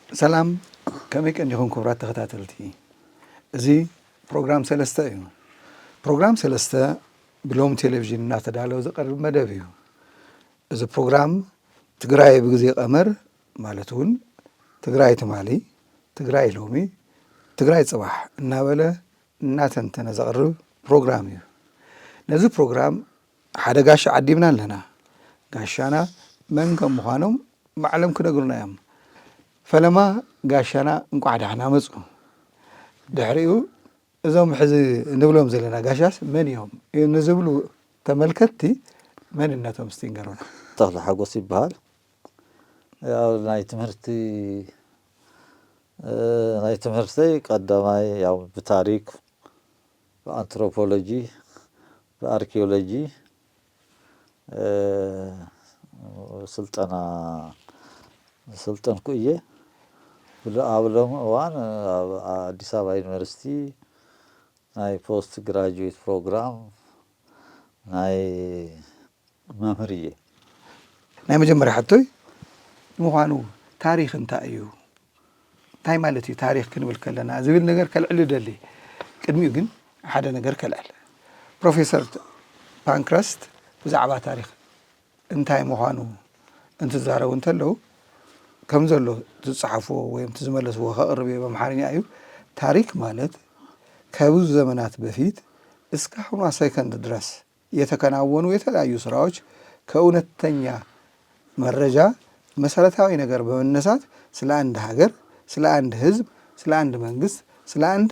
ሰላም፣ ከመይ ቀኒኹም ክቡራት ተኸታተልቲ? እዚ ፕሮግራም ሰለስተ እዩ። ፕሮግራም ሰለስተ ብሎም ቴሌቪዥን እናተዳለወ ዝቐርብ መደብ እዩ። እዚ ፕሮግራም ትግራይ ብግዜ ቀመር፣ ማለት እውን ትግራይ ትማሊ፣ ትግራይ ሎሚ፣ ትግራይ ፅባሕ እናበለ እናተንተነ ዘቕርብ ፕሮግራም እዩ። ነዚ ፕሮግራም ሓደ ጋሻ ዓዲምና ኣለና። ጋሻና መን ከም ምዃኖም ባዕሎም ክነግሩና እዮም። ፈለማ ጋሻና እንቋዕ ደሓና መፁ። ድሕሪኡ እዞም ሕዚ ንብሎም ዘለና ጋሻስ መን እዮም ንዝብሉ ተመልከትቲ መንነቶም እስቲ ንገሩና። ተኽለ ሓጎስ ይበሃል። ያው ናይ ትምህርቲ፣ እ፣ ናይ ትምህርተይ ቀዳማይ ያው ብታሪክ፣ ብኣንትሮፖሎጂ፣ ብኣርኪኦሎጂ፣ እ፣ ስልጠና ዝሰልጠንኩ እየ። ብሎ-፣ ኣብ ሎሚ እዋን ኣብ ኣዲስ ኣበባ ዩኒቨርሲቲ ናይ ፖስት ግራጁዌት ፕሮግራም ናይ መምህር እየ። ናይ መጀመርያ ሕቶይ ንምዃኑ ታሪኽ እንታይ እዩ? እንታይ ማለት እዩ ታሪኽ ክንብል ከለና ዝብል ነገር ከልዕል እደሊ። ቅድሚኡ ግን ሓደ ነገር ከልዕል። ፕሮፌሰር ፓንክረስት ብዛዕባ ታሪኽ እንታይ ምዃኑ እንትዛረቡ እንተለዉ፣ ከም ዘሎ ዝጸሓፍዎ ወይ እቲ ዝመለስዎ ከቕርብ እየ፣ ብኣምሓርኛ እዩ። ታሪክ ማለት ከብዙ ዘመናት በፊት እስካሁኗ ሰከንድ ድረስ የተከናወኑ የተለያዩ ስራዎች ከእውነተኛ መረጃ መሰረታዊ ነገር በመነሳት ስለ አንድ ሀገር፣ ስለ አንድ ህዝብ፣ ስለ አንድ መንግስት፣ ስለ አንድ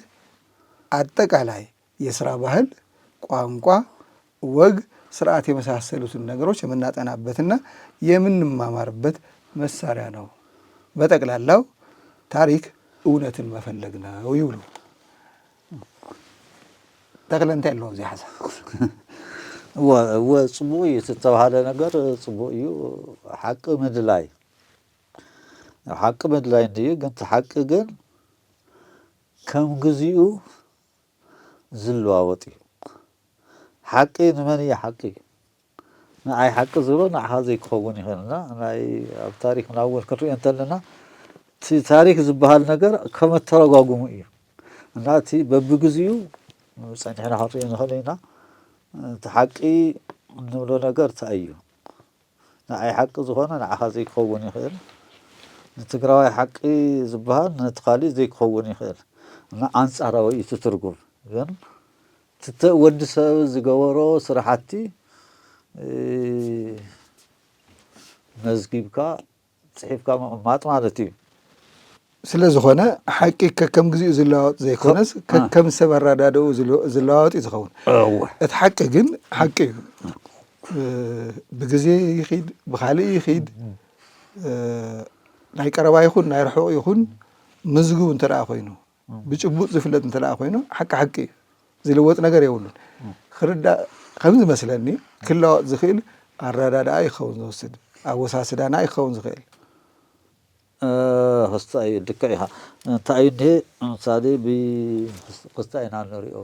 አጠቃላይ የስራ ባህል፣ ቋንቋ፣ ወግ፣ ስርዓት የመሳሰሉትን ነገሮች የምናጠናበትና የምንማማርበት መሳሪያ ነው። በጠቅላላው ታሪክ እውነትን መፈለግ ነው ይብሉ። ተክለ፣ እንታይ ኣለዎ እዚ ሓሳብ? እወ፣ እወ፣ ጽቡቕ እዩ። እቲ ዝተባህለ ነገር ጽቡቕ እዩ። ሓቂ ምድላይ፣ ሓቂ ምድላይ እንድዩ፣ ግን እቲ ሓቂ ግን ከም ግዚኡ ዝለዋወጥ እዩ። ሓቂ ንመን እዩ ሓቂ? ንዓይ ሓቂ ዝብሎ ንዓኻ ዘይክኸውን ይኽእል። እና ናይ ኣብ ታሪክ ናውን ክንሪኦ እንተለና፣ እቲ ታሪክ ዝበሃል ነገር ከም ኣተረጓጉሙ እዩ። እና እቲ በብግዚኡ ጸኒሕና ክንሪኦ ንኽእል ኢና። እቲ ሓቂ እንብሎ ነገር እንታይ እዩ? ንዓይ ሓቂ ዝኾነ ንዓኻ ዘይክኸውን ይኽእል። ንትግራዋይ ሓቂ ዝበሃል ነቲ ካሊእ ዘይክኸውን ይኽእል። እና ኣንጻራዊ እዩ እቲ ትርጉም። ግን እቲ ተ-፣ ወዲ ሰብ ዝገበሮ ስራሕቲ፣ እ፣ መዝጊብካ፣ ጽሒፍካ ምቕማጥ ማለት እዩ። ስለ ዝኾነ ሓቂ ከከም ግዚኡ ዝለዋወጥ ዘይኮነስ፣ ከ-፣ ከከም ሰብ ኣረዳድኡ ዝለ-፣ ዝለዋወጥ እዩ ዝኸውን። እወ። እቲ ሓቂ ግን ሓቂ እዩ። እ፣ ብግዜ ይኺድ፣ ብኻልእ ይኺድ፣ እ፣ ናይ ቀረባ ይኹን ናይ ርሑቕ ይኹን ምዝግቡ እንተ ደኣ ኮይኑ፣ ብጭቡጥ ዝፍለጥ እንተ ደኣ ኮይኑ፣ ሓቂ ሓቂ እዩ። ዝልወጥ ነገር የብሉን። ክርዳእ ከም ዝመስለኒ፣ ክለዋወጥ ዝኽእል ኣረዳድኣ ይኸውን ዝወስድ፣ ኣወሳስዳና ይኸውን ዝኽእል። እ፣ ክስታይ እዩ፣ ልክዕ ኢኻ። እንታይ እዩ እንሄ፣ ምሳሌ ብ-፣ ክስታይ ኢና ንሪኦ።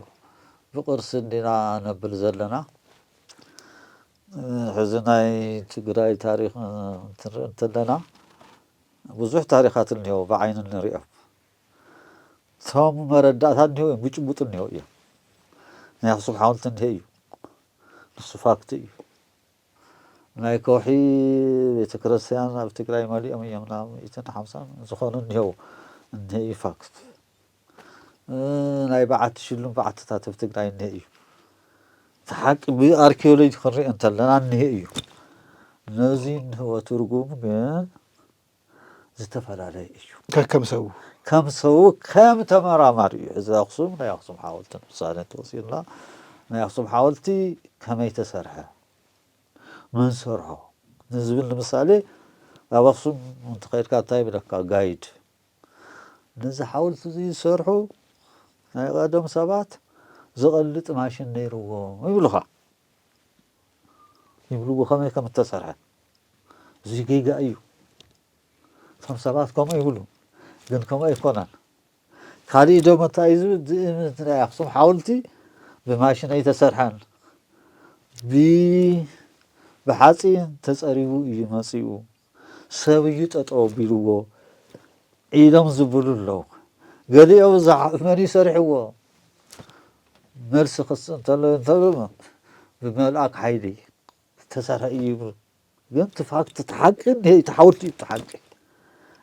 ብቕርሲ እንዲና ነብል ዘለና። እ፣ ሕዚ ናይ ትግራይ ታሪኽ፣ እ፣ እንትንርኢ እንተለና፣ ብዙሕ ታሪኻት እኒሄው ብዓይኒ ንሪኦ። እቶም መረዳእታ እኒሄው እዮም፣ ብጭቡጥ እኒሄው እዮም። ናይ ኣኽሱም ሓወልቲ እንሄ እዩ። ንሱ ፋክት እዩ። ናይ ከውሒ ቤተ ክርስቲያን ኣብ ትግራይ መሊኦም እዮም፣ ናብ ሚእትን ሓምሳን ዝኾኑ እኒሄው። እንሄ እዩ ፋክት። እ፣ ናይ በዓቲ ሽሉም በዓትታት ኣብ ትግራይ እንሄ እዩ። እቲ ሓቂ ብኣርኪኦሎጂ ክንሪኦ እንተለና እንሄ እዩ። ነዚ እንህቦ ትርጉም ግን ዝተፈላለየ እዩ። ከከም ሰቡ። ከም ሰቡ፣ ከም ተመራማሪ እዩ። እዚ ኣኽሱም፣ ናይ ኣኽሱም ሓወልቲ ንምሳሌ እንተወሲድና፣ ናይ ኣኽሱም ሓወልቲ ከመይ ተሰርሐ? መን ሰርሖ? ንዝብል ንምሳሌ፣ ኣብ ኣኽሱም እንተኸይድካ እንታይ ይብለካ ጋይድ? ነዚ ሓወልቲ እዚ ዝሰርሑ ናይ ቀደም ሰባት ዝቐልጥ ማሽን ነይርዎም ይብሉኻ። ይብልዎ ከመይ ከም እተሰርሐ። እዚ ጌጋ እዩ። እቶም ሰባት ከምኡ ይብሉ፣ ግን ከምኡ ኣይኮነን። ካሊእ ደሞ እንታይ እዩ ዝብል? እቲ ናይ ኣኽሱም ሓወልቲ ብማሽን ኣይተሰርሐን። ብ-፣ ብሓፂን ተፀሪቡ እዩ መፂኡ። ሰብ እዩ ጠጠው ኣቢልዎ። ኢሎም ዝብሉ ኣለዉ። ገሊኦም እዛ መን እዩ ሰሪሕዎ? መልሲ ክስ እንተሎ እንተሎ ብመልኣክ ሓይሊ ዝተሰርሐ እዩ ይብሉ። ግን እቲ ፋክት እቲ ሓቂ እንሄ እቲ ሓወልቲ እዩ እቲ ሓቂ።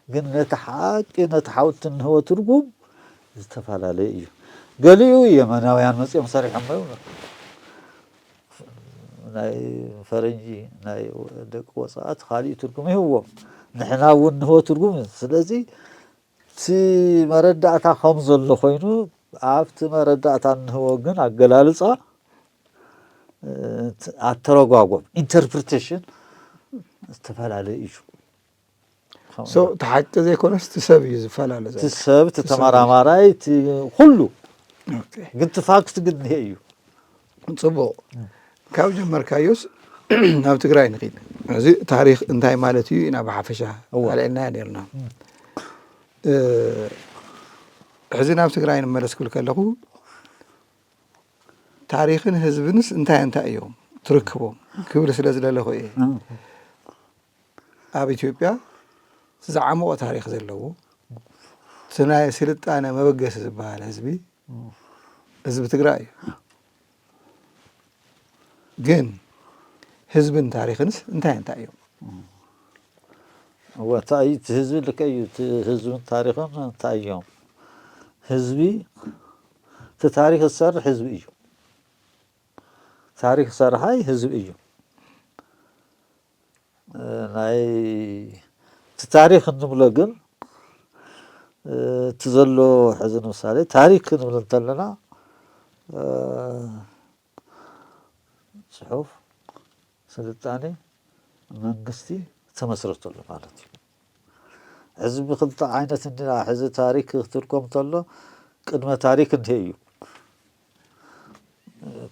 ግን ነቲ ሓቂ ነቲ ሓወልቲ እንህቦ ትርጉም ዝተፈላለየ እዩ። ገሊኡ የመናውያን መጺኦም ሰሪሖሞ ይብሉ። ናይ ፈረንጂ ናይ ደቂ ወጻእት ካሊእ ትርጉም ይህዎም። ንሕና እውን ንህቦ ትርጉም እዩ። ስለዚ እቲ መረዳእታ ከም ዘሎ ኮይኑ ኣብቲ መረዳእታ እንህቦ ግን ኣገላልጻ ኣተረጓጎም ኢንተርፕሪቴሽን ዝተፈላለየ እዩ። So እቲ ሓቂ ዘይኮነስ እቲ ሰብ እዩ ዝፈላለ ዘሎ። እቲ ሰብ እቲ ተመራማራይ እቲ ኩሉ Okay። ግን እቲ ፋክት ግን ይሄ እዩ። ፅቡቕ ካብ ጀመርካዮስ ናብ ትግራይ ንኺድ። እዚ ታሪኽ እንታይ ማለት እዩ ኢና ብሓፈሻ እወ። ኣልዕልናዮ ነርና። እ፣ ሕዚ ናብ ትግራይ ንመለስ ክብል ከለኹ ታሪኽን ህዝብንስ እንታይ እንታይ እዮም ትርክቦም ክብል ስለ ዝደለኹ እየ። ኣብ ኢትዮጵያ ዝዓመቐ ታሪኽ ዘለዎ እቲ ናይ ስልጣነ መበገሲ ዝበሃል ህዝቢ ህዝቢ ትግራይ እዩ። ግን ህዝብን ታሪኽንስ እንታይ እንታይ እዮም? እወ እንታይ እቲ ህዝቢ ልክዕ እዩ። እቲ ህዝብን ታሪኽን እንታይ እዮም? ህዝቢ እቲ ታሪኽ ዝሰርሕ ህዝቢ እዩ። ታሪኽ ሰርሓይ ህዝቢ እዩ። ናይ እቲ ታሪኽ እንብሎ ግን እቲ ዘሎ ሕዚ ንምሳሌ ታሪክ ክንብል እንተለና ፅሑፍ፣ ስልጣኔ፣ መንግስቲ ተመስረተሉ ማለት እዩ። ሕዚ ብክልተ ዓይነት እንዲና ሕዚ ታሪክ ክትርኮም እንተሎ ቅድመ ታሪክ እንሄ እዩ።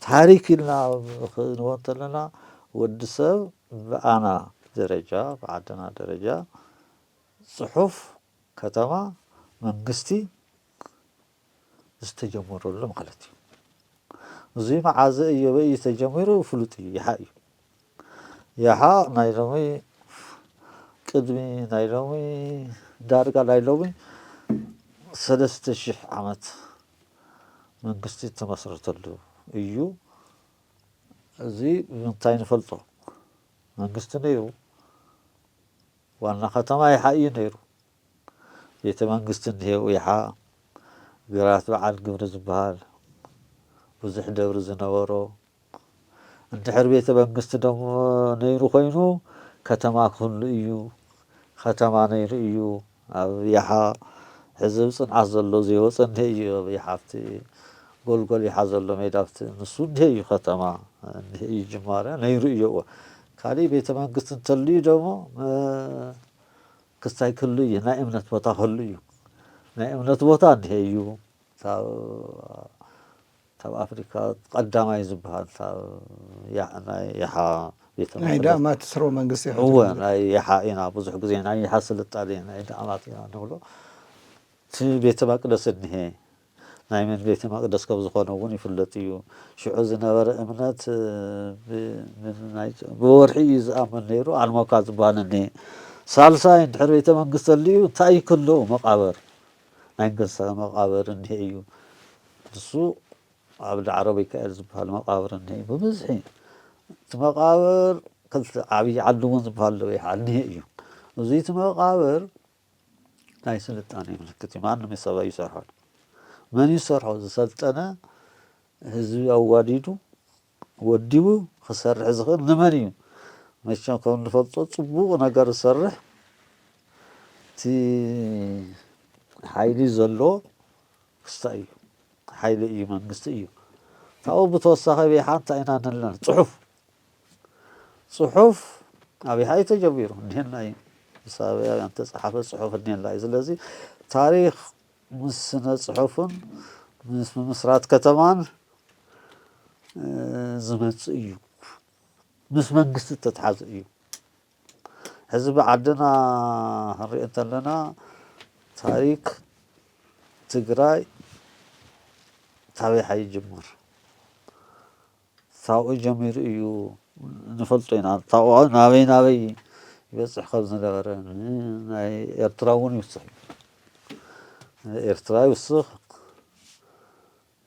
ታሪክ ኢልና ክንዎ እንተለና ወዲ ሰብ ብኣና ደረጃ ብዓድና ደረጃ ፅሑፍ፣ ከተማ፣ መንግስቲ ዝተጀመረሉ ማለት እዩ። እዚ መዓዘ እዩ በይ ተጀሚሩ ፍሉጥ እዩ። ይሓ እዩ። ይሓ ናይ ሎሚ ቅድሚ ናይ ሎሚ ዳርጋ ናይ ሎሚ ሰለስተ ሽሕ ዓመት መንግስቲ ተመስረተሉ እዩ። እዚ ብምንታይ ንፈልጦ? መንግስቲ ነይሩ። ዋና ከተማ ይሓ እዩ ነይሩ። ቤተ መንግስቲ እንሄው ይሓ፣ ግራት በዓል ግብሪ ዝበሃል ብዙሕ ደብሪ ዝነበሮ። እንድሕር ቤተ መንግስቲ ደሞ ነይሩ ኮይኑ ከተማ ክህሉ እዩ። ከተማ ነይሩ እዩ። ኣብ ይሓ ሕዚ ብፅንዓት ዘሎ ዘይወፀ እንሄ እዩ። ኣብ ይሓ ኣብቲ ጎልጎል ይሓ ዘሎ ሜዳ ኣብቲ ንሱ እንሄ እዩ ከተማ እንሄ እዩ ጅማረ ነይሩ እዩ። እወ ካሊእ ቤተ መንግስቲ እንተልዩ ደሞ ክስታይ ክህሉ እዩ። ናይ እምነት ቦታ ክህሉ እዩ። ናይ እምነት ቦታ እንሄ እዩ። ካብ ኣፍሪካ ቀዳማይ ዝበሃል ናይ ይሓ ቤተ ናይ ዳእማት ስርወ መንግስቲ እወ ናይ ይሓ ኢና ብዙሕ ግዜ ናይ ይሓ ስልጣኔ ናይ ዳእማት ኢና ንብሎ። እቲ ቤተ መቅደስ እኒሄ ናይ መን ቤተ መቅደስ ከም ዝኾነ እውን ይፍለጥ እዩ። ሽዑ ዝነበረ እምነት ብወርሒ እዩ ዝኣምን ነይሩ። ኣልሞካ ዝበሃል እኒሄ። ሳልሳይ እንድሕር ቤተ መንግስቲ ተልዩ እንታይ ክህልው መቃብር ናይ እንስሳ መቃብር እኒሄ እዩ። ንሱ ኣብ ዳዕሮ ሚካኤል ዝበሃል መቃብር እኒሄ እዩ። ብብዝሒ እቲ መቃብር ክልተ ዓብዪ ዓዲ እውን ዝበሃል ኣለዎ ይሓ እኒሄ እዩ። እዚ እቲ መቃብር ናይ ስልጣኔ ምልክት እዩ። ማንም ሰብ ኣይሰርሖን። መን ይሰርሖ? ዝሰልጠነ ህዝቢ ኣዋዲዱ ወዲቡ ክሰርሕ ዝኽእል ንመን እዩ? መቸም ከም ንፈልጦ ፅቡቕ ነገር ዝሰርሕ እቲ ሓይሊ ዘሎ ክስታይ እዩ። ሓይሊ እዩ መንግስቲ እዩ። ካብኡ ብተወሳኺ ኣብ ይሓ እንታይ ኢና ንለን ፅሑፍ ፅሑፍ ኣብ ይሓ እዩ ተጀሚሩ እኒሀና እዩ። ሳብያ ዝተፅሓፈ ፅሑፍ እኒሀና እዩ። ስለዚ ታሪክ ምስ ስነ ፅሑፍን ምስ ምምስራት ከተማን ዝመፅእ እዩ። ምስ መንግስቲ እተተሓዘ እዩ። ሕዚ ብዓድና ክንሪኦ እንተለና ታሪክ ትግራይ ታበይ ሓይ ይጅምር ታብኡ ጀሚሩ እዩ ንፈልጦ ኢና። ታብኡ ናበይ ናበይ ይበፅሕ ከም ዝነበረ ናይ ኤርትራ እውን ይውስኽ እዩ። ኤርትራ ይውስኽ።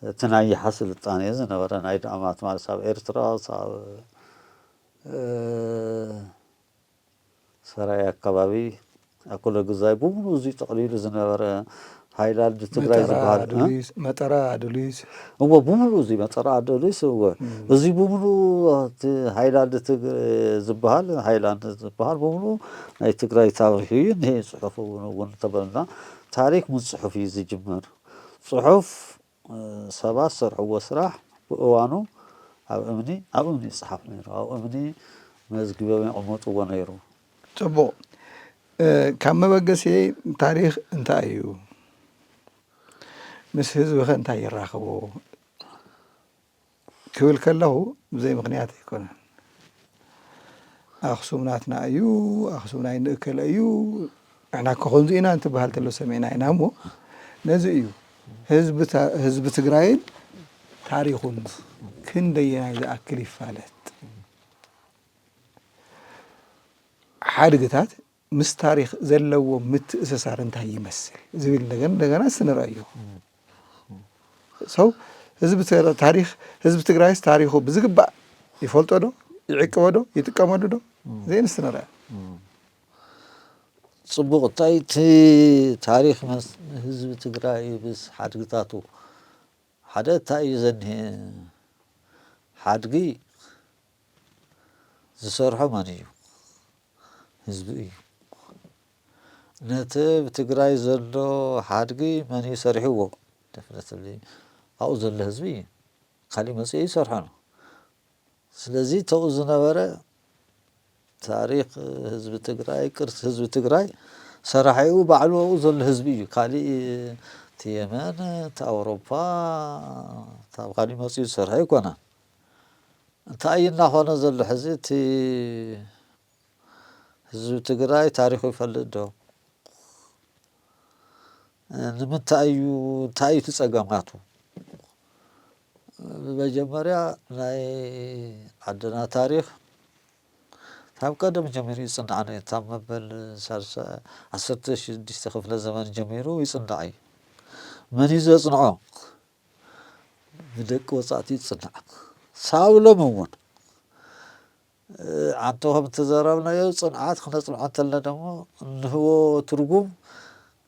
እቲ ናይ ይሓ ስልጣኔ ዝነበረ ናይ ዳእማት ማለት ኣብ ኤርትራ ኣብ ሰራይ ኣካባቢ ኣኩለ ግዛይ ብምሉ እዚ ጠቕሊሉ ዝነበረ ሃይላንድ ትግራይ ዝበሃል መጠራ ኣዱሊስ እዎ ብምሉ እዚ መጠራ ኣደሊስ እዎ እዚ ብምሉ ሃይላንድ ዝበሃል ሃይላንድ ዝበሃል ብምሉ ናይ ትግራይ ታሪክ እዩ። እኒሄ ፅሑፍ እውን እውን ተበልና ታሪክ ምስ ፅሑፍ እዩ ዝጅመር። ፅሑፍ ሰባት ዝሰርሕዎ ስራሕ ብእዋኑ ኣብ እምኒ ኣብ እምኒ ይፅሓፍ ነይሩ። ኣብ እምኒ መዝጊቦም የቐመጥዎ ነይሩ። ፅቡቕ። ካብ መበገሲየይ ታሪኽ እንታይ እዩ? ምስ ህዝቢ ኸ እንታይ የራኽቦ? ክብል ከለኹ ብዘይ ምኽንያት ኣይኮነን። ኣኽሱም ናትና እዩ፣ ኣኽሱም ናይ ንእከለ እዩ፣ ንሕና እኮ ከምዚ ኢና እንትበሃል ተሎ ሰሚዕና ኢና እሞ ነዚ እዩ ህዝቢ ትግራይን ታሪኹን ክንደየናይ ዝኣክል ይፋለጥ። ሓድግታት ምስ ታሪኽ ዘለዎ ምትእስሳር እንታይ ይመስል ዝብል ነገር እንደገና እስቲ ንረኣዮ። ሰው ህዝቢ ታሪኽ ህዝቢ ትግራይስ ታሪኹ ብዝግባእ ይፈልጦ ዶ ይዕቅቦ ዶ ይጥቀመሉ ዶ ዘይን እስቲ ንረኣ። ፅቡቕ እንታይ እቲ ታሪኽ ህዝቢ ትግራይ ምስ ሓድግታቱ ሓደ እንታይ እዩ ዘኒሀ ሓድጊ ዝሰርሖ መን እዩ? ህዝቢ እዩ። ነቲ ብትግራይ ዘሎ ሓድጊ መን እዩ ሰሪሕዎ? ደፍነትሊ ኣብኡ ዘሎ ህዝቢ እዩ። ካሊእ መፅኡ ይሰርሖ ነው። ስለዚ ተኡ ዝነበረ ታሪክ ህዝቢ ትግራይ ቅርሲ ህዝቢ ትግራይ ሰራሒኡ ባዕሉ ኣብኡ ዘሎ ህዝቢ እዩ። ካሊእ እቲ የመን እቲ ኣውሮፓ ካብ ካሊእ መፅኡ ዝሰርሐ ኣይኮነን። እንታይ እዩ እናኾነ ዘሎ ሕዚ እቲ ህዝቢ ትግራይ ታሪኹ ይፈልጥ ዶ? ንምንታይ እዩ እንታይ እዩ እቲ ፀገማቱ? ብመጀመርያ ናይ ዓድና ታሪኽ ካብ ቀደም ጀሚሩ ይፅናዕ ነው። ካብ መበል ዓሰርተ ሽዱሽተ ክፍለ ዘመን ጀሚሩ ይፅናዕ እዩ። መን እዩ ዘፅንዖ? ብደቂ ወፃእቲ ይፅናዕ። ሳብ ሎም እውን ኣንቶ ከም እተዘረብናዮ ፅንዓት ክነፅንዖ እንተለና ደሞ እንህቦ ትርጉም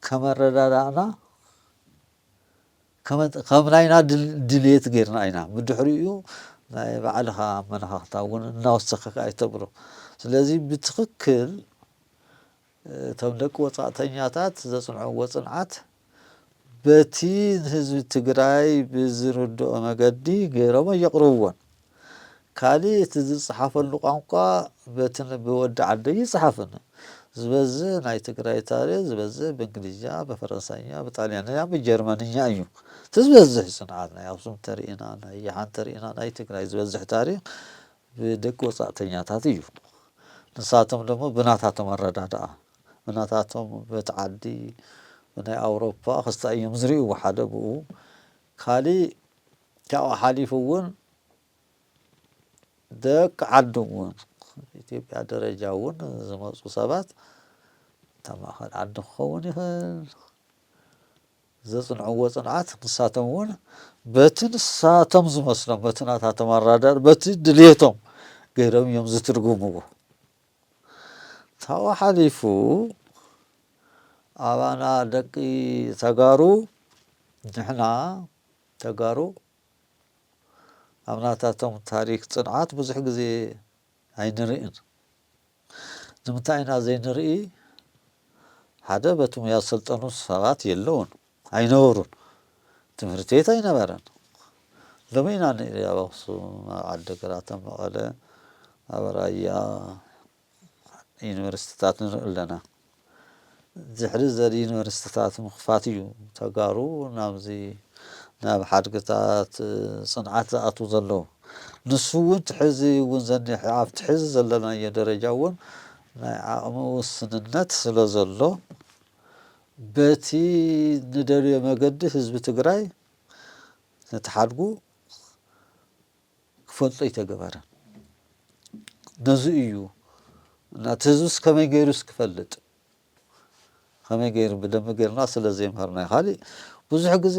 ከመረዳዳእና ከም ናይና ድልየት ጌርና ኢና። ብድሕሪኡ ናይ ባዕልኻ ኣመለኻኽታ እውን እናወሰኸካ ኣይተብሎ። ስለዚ ብትኽክል እቶም ደቂ ወፃእተኛታት ዘፅንዕዎ ፅንዓት በቲ ንህዝቢ ትግራይ ብዝርድኦ መገዲ ገይሮም ኣየቕርብዎን። ካሊእ እቲ ዝፅሓፈሉ ቋንቋ በቲ ብወዲ ዓደይ ይፅሓፍን። ዝበዝሕ ናይ ትግራይ ታሪኽ ዝበዝሕ ብእንግሊዝኛ፣ ብፈረንሳይኛ፣ ብጣልያንኛ፣ ብጀርመንኛ እዩ። እቲ ዝበዝሕ ፅንዓት ናይ ኣኽሱም ተሪኢና፣ ናይ ይሓ እንተሪኢና ናይ ትግራይ ዝበዝሕ ታሪኽ ብደቂ ወፃእተኛታት እዩ። ንሳቶም ደሞ ብናታቶም ኣረዳድኣ ብናታቶም በቲ ዓዲ ብናይ ኣውሮፓ ክስታይ እዮም ዝርእይዎ ሓደ ብኡ ካሊእ ካብኡ ሓሊፉ እውን ደቂ ዓዲ እውን ኢትዮጵያ ደረጃ እውን ዝመፁ ሰባት ካብ ማእኸል ዓዲ ክኸውን ይኽእል ዘፅንዕዎ ፅንዓት ንሳቶም እውን በቲ ንሳቶም ዝመስሎም በቲ ናታቶም ኣራዳር በቲ ድልየቶም ገይሮም እዮም ዝትርጉምዎ። ካብኡ ሓሊፉ ኣባና ደቂ ተጋሩ ንሕና ተጋሩ ኣብ ናታቶም ታሪክ ፅንዓት ብዙሕ ግዜ ኣይንርእን። ንምንታይ ኢና ዘይንርኢ? ሓደ በቲ ሙያ ዝሰልጠኑ ሰባት የለውን፣ ኣይነበሩን። ትምህርቲ ቤት ኣይነበረን። ሎሚ ኢና ንርኢ ኣብ ኣኽሱም፣ ኣብ ዓዲግራት፣ ኣብ መቐለ፣ ኣብ ራያ ዩኒቨርሲቲታት ንርኢ ኣለና። ድሕሪ ዘ ዩኒቨርሲቲታት ምኽፋት እዩ ተጋሩ ናብዚ ናብ ሓድግታት ፅንዓት ዝኣትዉ ዘለዉ። ንሱ እውን ትሕዚ እውን ዘኒሕ ኣብቲ ሕዚ ዘለናዮ ደረጃ እውን ናይ ዓቕሚ ውስንነት ስለ ዘሎ በቲ ንደልዮ መገዲ ህዝቢ ትግራይ ነቲ ሓድጉ ክፈልጦ ኣይተገበረን። ነዚ እዩ እና እቲ ህዝብስ ከመይ ገይሩስ ክፈልጥ ከመይ ገይሩ ብደንቢ ገይርና ስለ ዘይምህርና እዩ። ካሊእ ብዙሕ ግዜ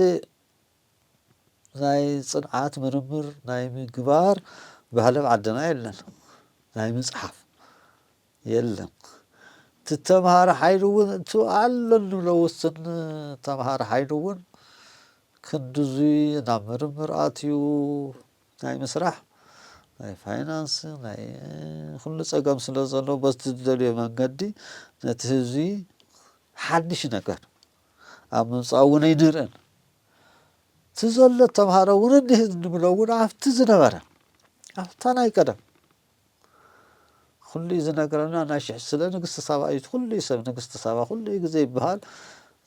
ናይ ጽንዓት ምርምር ናይ ምግባር ባህሊ ኣብ ዓድና የለን። ናይ ምጽሓፍ የለን። እቲ ተምሃረ ሓይሊ እውን እቲ ኣሎ እንብሎ ውስን ተምሃረ ሓይሊ እውን ክንድዚ ናብ ምርምር ኣትዩ ናይ ምስራሕ ናይ ፋይናንስ ናይ ኩሉ ጸገም ስለ ዘሎ በቲ ዝደልዮ መንገዲ ነቲ ህዝቢ ሓድሽ ነገር ኣብ ምምጻእ እውን ኣይንርእን። እቲ ዘሎ ተምሃሮ እውን እኒህ እንብሎ እውን ኣብቲ ዝነበረ ኣብታ ናይ ቀደም ኩሉ እዩ ዝነግረና። ናይ ሽሕ ስለ ንግስቲ ሳባ እዩ ኩሉ ሰብ ንግስቲ ሳባ ኩሉ ግዜ ይበሃል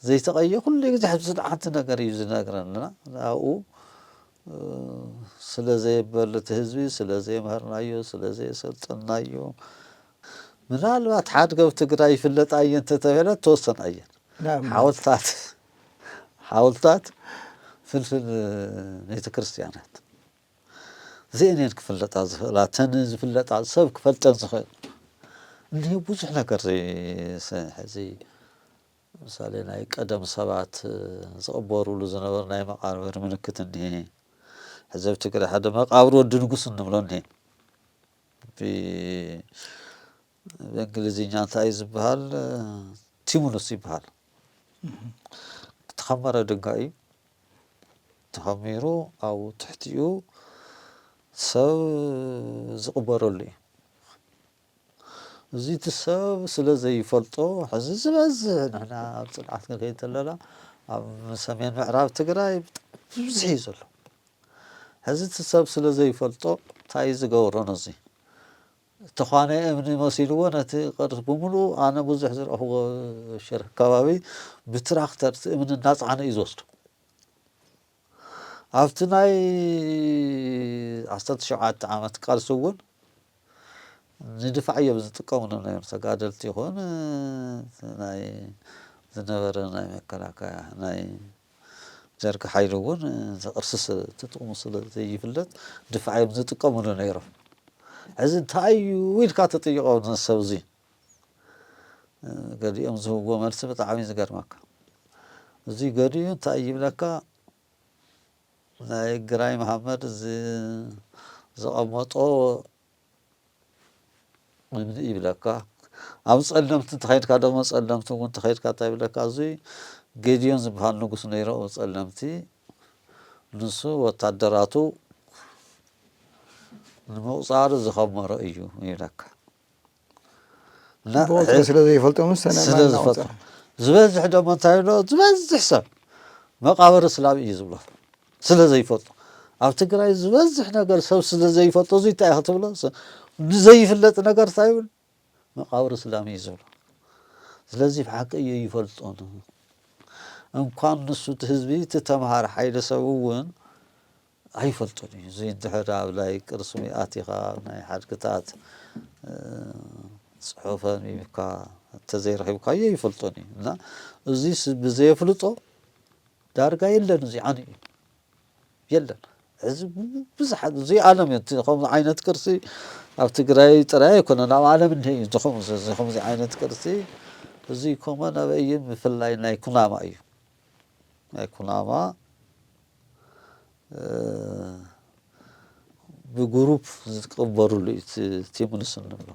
ዘይተቐየ ኩሉ ግዜ ሕዚ ሓንቲ ነገር እዩ ዝነግረና። ኣብኡ ስለ ዘየበለ እቲ ህዝቢ ስለ ዘየምሃርናዮ ስለ ዘየሰልጠናዮ ምናልባት ሓድገብ ትግራይ ይፍለጣ እየ እንተተበለ ተወሰን እየን ሓወልታት ሓወልታት ፍልፍል ቤተ ክርስቲያናት እዚአን እየን ክፍለጣ ዝኽእላ። እተን ዝፍለጣ ሰብ ክፈልጠን ዝኽእል እኒህ ብዙሕ ነገር ሕዚ ምሳሌ ናይ ቀደም ሰባት ዝቕበሩሉ ዝነበሩ ናይ መቃብር ምልክት እኒሄ። ሕዚ ኣብ ትግራይ ሓደ መቃብር ወዲ ንጉስ እንብሎ እኒሄ። ብእንግሊዝኛ እንታይ እዩ ዝበሃል? ቲሙኑስ ይበሃል። ዝተኸመረ ድንጋይ እዩ። ተኸሚሩ ኣብኡ ትሕቲኡ ሰብ ዝቕበረሉ እዩ። እዚ እቲ ሰብ ስለ ዘይፈልጦ ሕዚ ዝበዝሕ ንሕና ኣብ ፅንዓት ክንከይድ ተለና ኣብ ሰሜን ምዕራብ ትግራይ ብጣዕሚ ብብዝሒ እዩ ዘሎ። ሕዚ እቲ ሰብ ስለ ዘይፈልጦ እንታይ እዩ ዝገብሮ ነዚ ተዃነ እምኒ መሲልዎ ነቲ ቅርሲ ብምሉኡ ኣነ ብዙሕ ዝረኽቦ ሽርሒ ከባቢ ብትራክተር እቲ እምኒ እናፀዓነ እዩ ዝወስዶ ኣብቲ ናይ ዓሰርተ ሸውዓተ ዓመት ቃልሲ እውን ንድፋዕ እዮም ዝጥቀምሉ ነይሩ ተጋደልቲ ይኹን ናይ ዝነበረ ናይ መከላከያ ናይ ደርጊ ሓይሊ እውን ዝቕርሲ ትጥቕሙ ስለ ዘይፍለጥ ድፋዕ እዮም ዝጥቀምሉ ነይሮም ሕዚ እንታይ እዩ ኢልካ ተጠይቆ ንሰብ እዚ ገዲኦም ዝህብዎ መልሲ ብጣዕሚ ዝገርመካ እዚ ገዲኡ እንታይ ይብለካ ናይ ግራይ መሓመድ ዝቐመጦ እምኒ ይብለካ ኣብ ፀለምቲ እንተኸይድካ ደሞ ፀለምቲ እውን እንተኸይድካ እንታይ ይብለካ እዙ ጌድዮን ዝበሃል ንጉስ ነይሮ ኣብ ፀለምቲ ንሱ ወታደራቱ ንምቑፃር ዝኸመሮ እዩ ይብለካ ብቑፅሪ ስለ ዘይፈልጦም ዝተነመና ስለዝፈጥሩ ዝበዝሕ ደሞ እንታይ ይብሎ ዝበዝሕ ሰብ መቃብር እስላም እዩ ዝብሎ ስለ ዘይፈልጦ ኣብ ትግራይ ዝበዝሕ ነገር ሰብ ስለ ዘይፈልጦ እዚ እንታይ ክትብሎ ንዘይፍለጥ ነገር እንታይ ይብል መቃብር እስላም እዩ ዝብሎ ስለዚ ብሓቂ እዩ ይፈልጦን እንኳን ንሱ እቲ ህዝቢ እቲ ተምሃር ሓይለ ሰብ እውን ኣይፈልጦን እዩ እዚ እንድሕር ኣብ ናይ ቅርሲ ኣቲኻ ናይ ሓድግታት ፅሑፈ ሚብካ እንተዘይረኺብካዮ ይፈልጦን እዩ እና እዚ ብዘየፍልጦ ዳርጋ የለን እዚ ዓኒ እዩ የለን እዚ ብዙሓት እዚ ዓለም እዩ ከምዚ ዓይነት ቅርሲ ኣብ ትግራይ ጥራይ ኣይኮነን ኣብ ዓለም እንሄ እዩ ከምዚ ዓይነት ቅርሲ እዚ ኮመ ነበይ ብፍላይ ናይ ኩናማ እዩ ናይ ኩናማ ብግሩፕ ዝትቀበሩሉ እዩ እቲ ሙንስ እንብሎ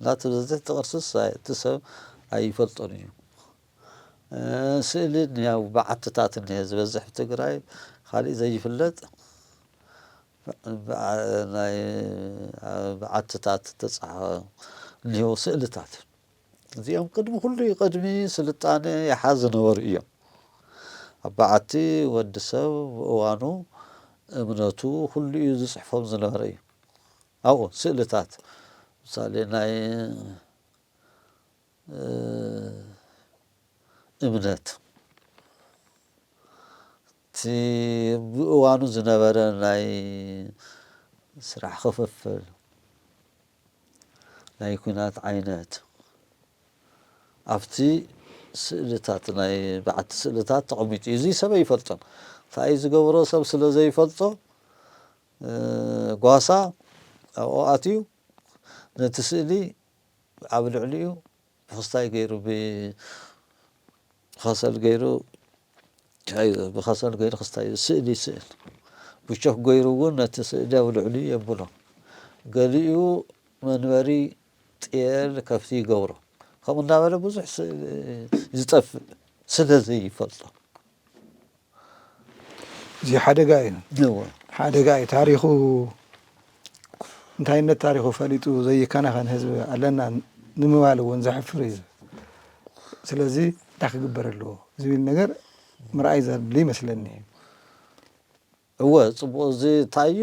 እና እቲ ዝበዝሕ እቲ ቅርስስ እቲ ሰብ ኣይፈልጦን እዩ ስእሊ እኒሀው ብዓትታት እኒሀ ዝበዝሕ ትግራይ ካሊእ ዘይፍለጥ ናይ ብዓትታት ተፃሓፈ እኒሀው ስእልታት እዚኦም ቅድሚ ኩሉ ቅድሚ ስልጣነ ይሓ ዝነበሩ እዮም ኣብ በዓቲ ወዲ ሰብ ብእዋኑ እምነቱ ኩሉ እዩ ዝፅሕፎም ዝነበረ እዩ ኣብኡ ስእልታት ምሳሌ ናይ እምነት እቲ ብእዋኑ ዝነበረ ናይ ስራሕ ክፍፍል ናይ ኩናት ዓይነት ኣብቲ ስእልታት ናይ በዓቲ ስእልታት ተቐሚጡ እዩ። እዚ ሰብ ኣይፈልጦን። እንታይ እዩ ዝገብሮ ሰብ ስለ ዘይፈልጦ እ፣ ጓሳ ኣብኡ ኣትዩ ነቲ ስእሊ ኣብ ልዕሊኡ ብክስታይ ገይሩ ብ- ብኸሰል ገይሩ ብኸሰል ገይሩ ክስታይ ስእሊ ይስእል። ብቾክ ገይሩ እውን ነቲ ስእሊ ኣብ ልዕሊኡ የብሎ። ገሊኡ መንበሪ ጤል ከፍቲ ይገብሮ። ከምኡ እናበለ ብዙሕ ስእሊ ዝጠፍእ ስለ ዘይፈልጦ። እዚ ሓደጋ እዩ። እወ። ሓደጋ እዩ። ታሪኹ፣ እንታይነት ታሪኹ ፈሊጡ ዘይከናኸን ህዝቢ ኣለና ንምባል እውን ዘሕፍር እዩ። ስለዚ እንታይ ክግበር ኣለዎ ዝብል ነገር ምርኣይ ዘድሊ ይመስለኒ። እወ፣ ጽቡቕ። እዚ እንታይ እዩ?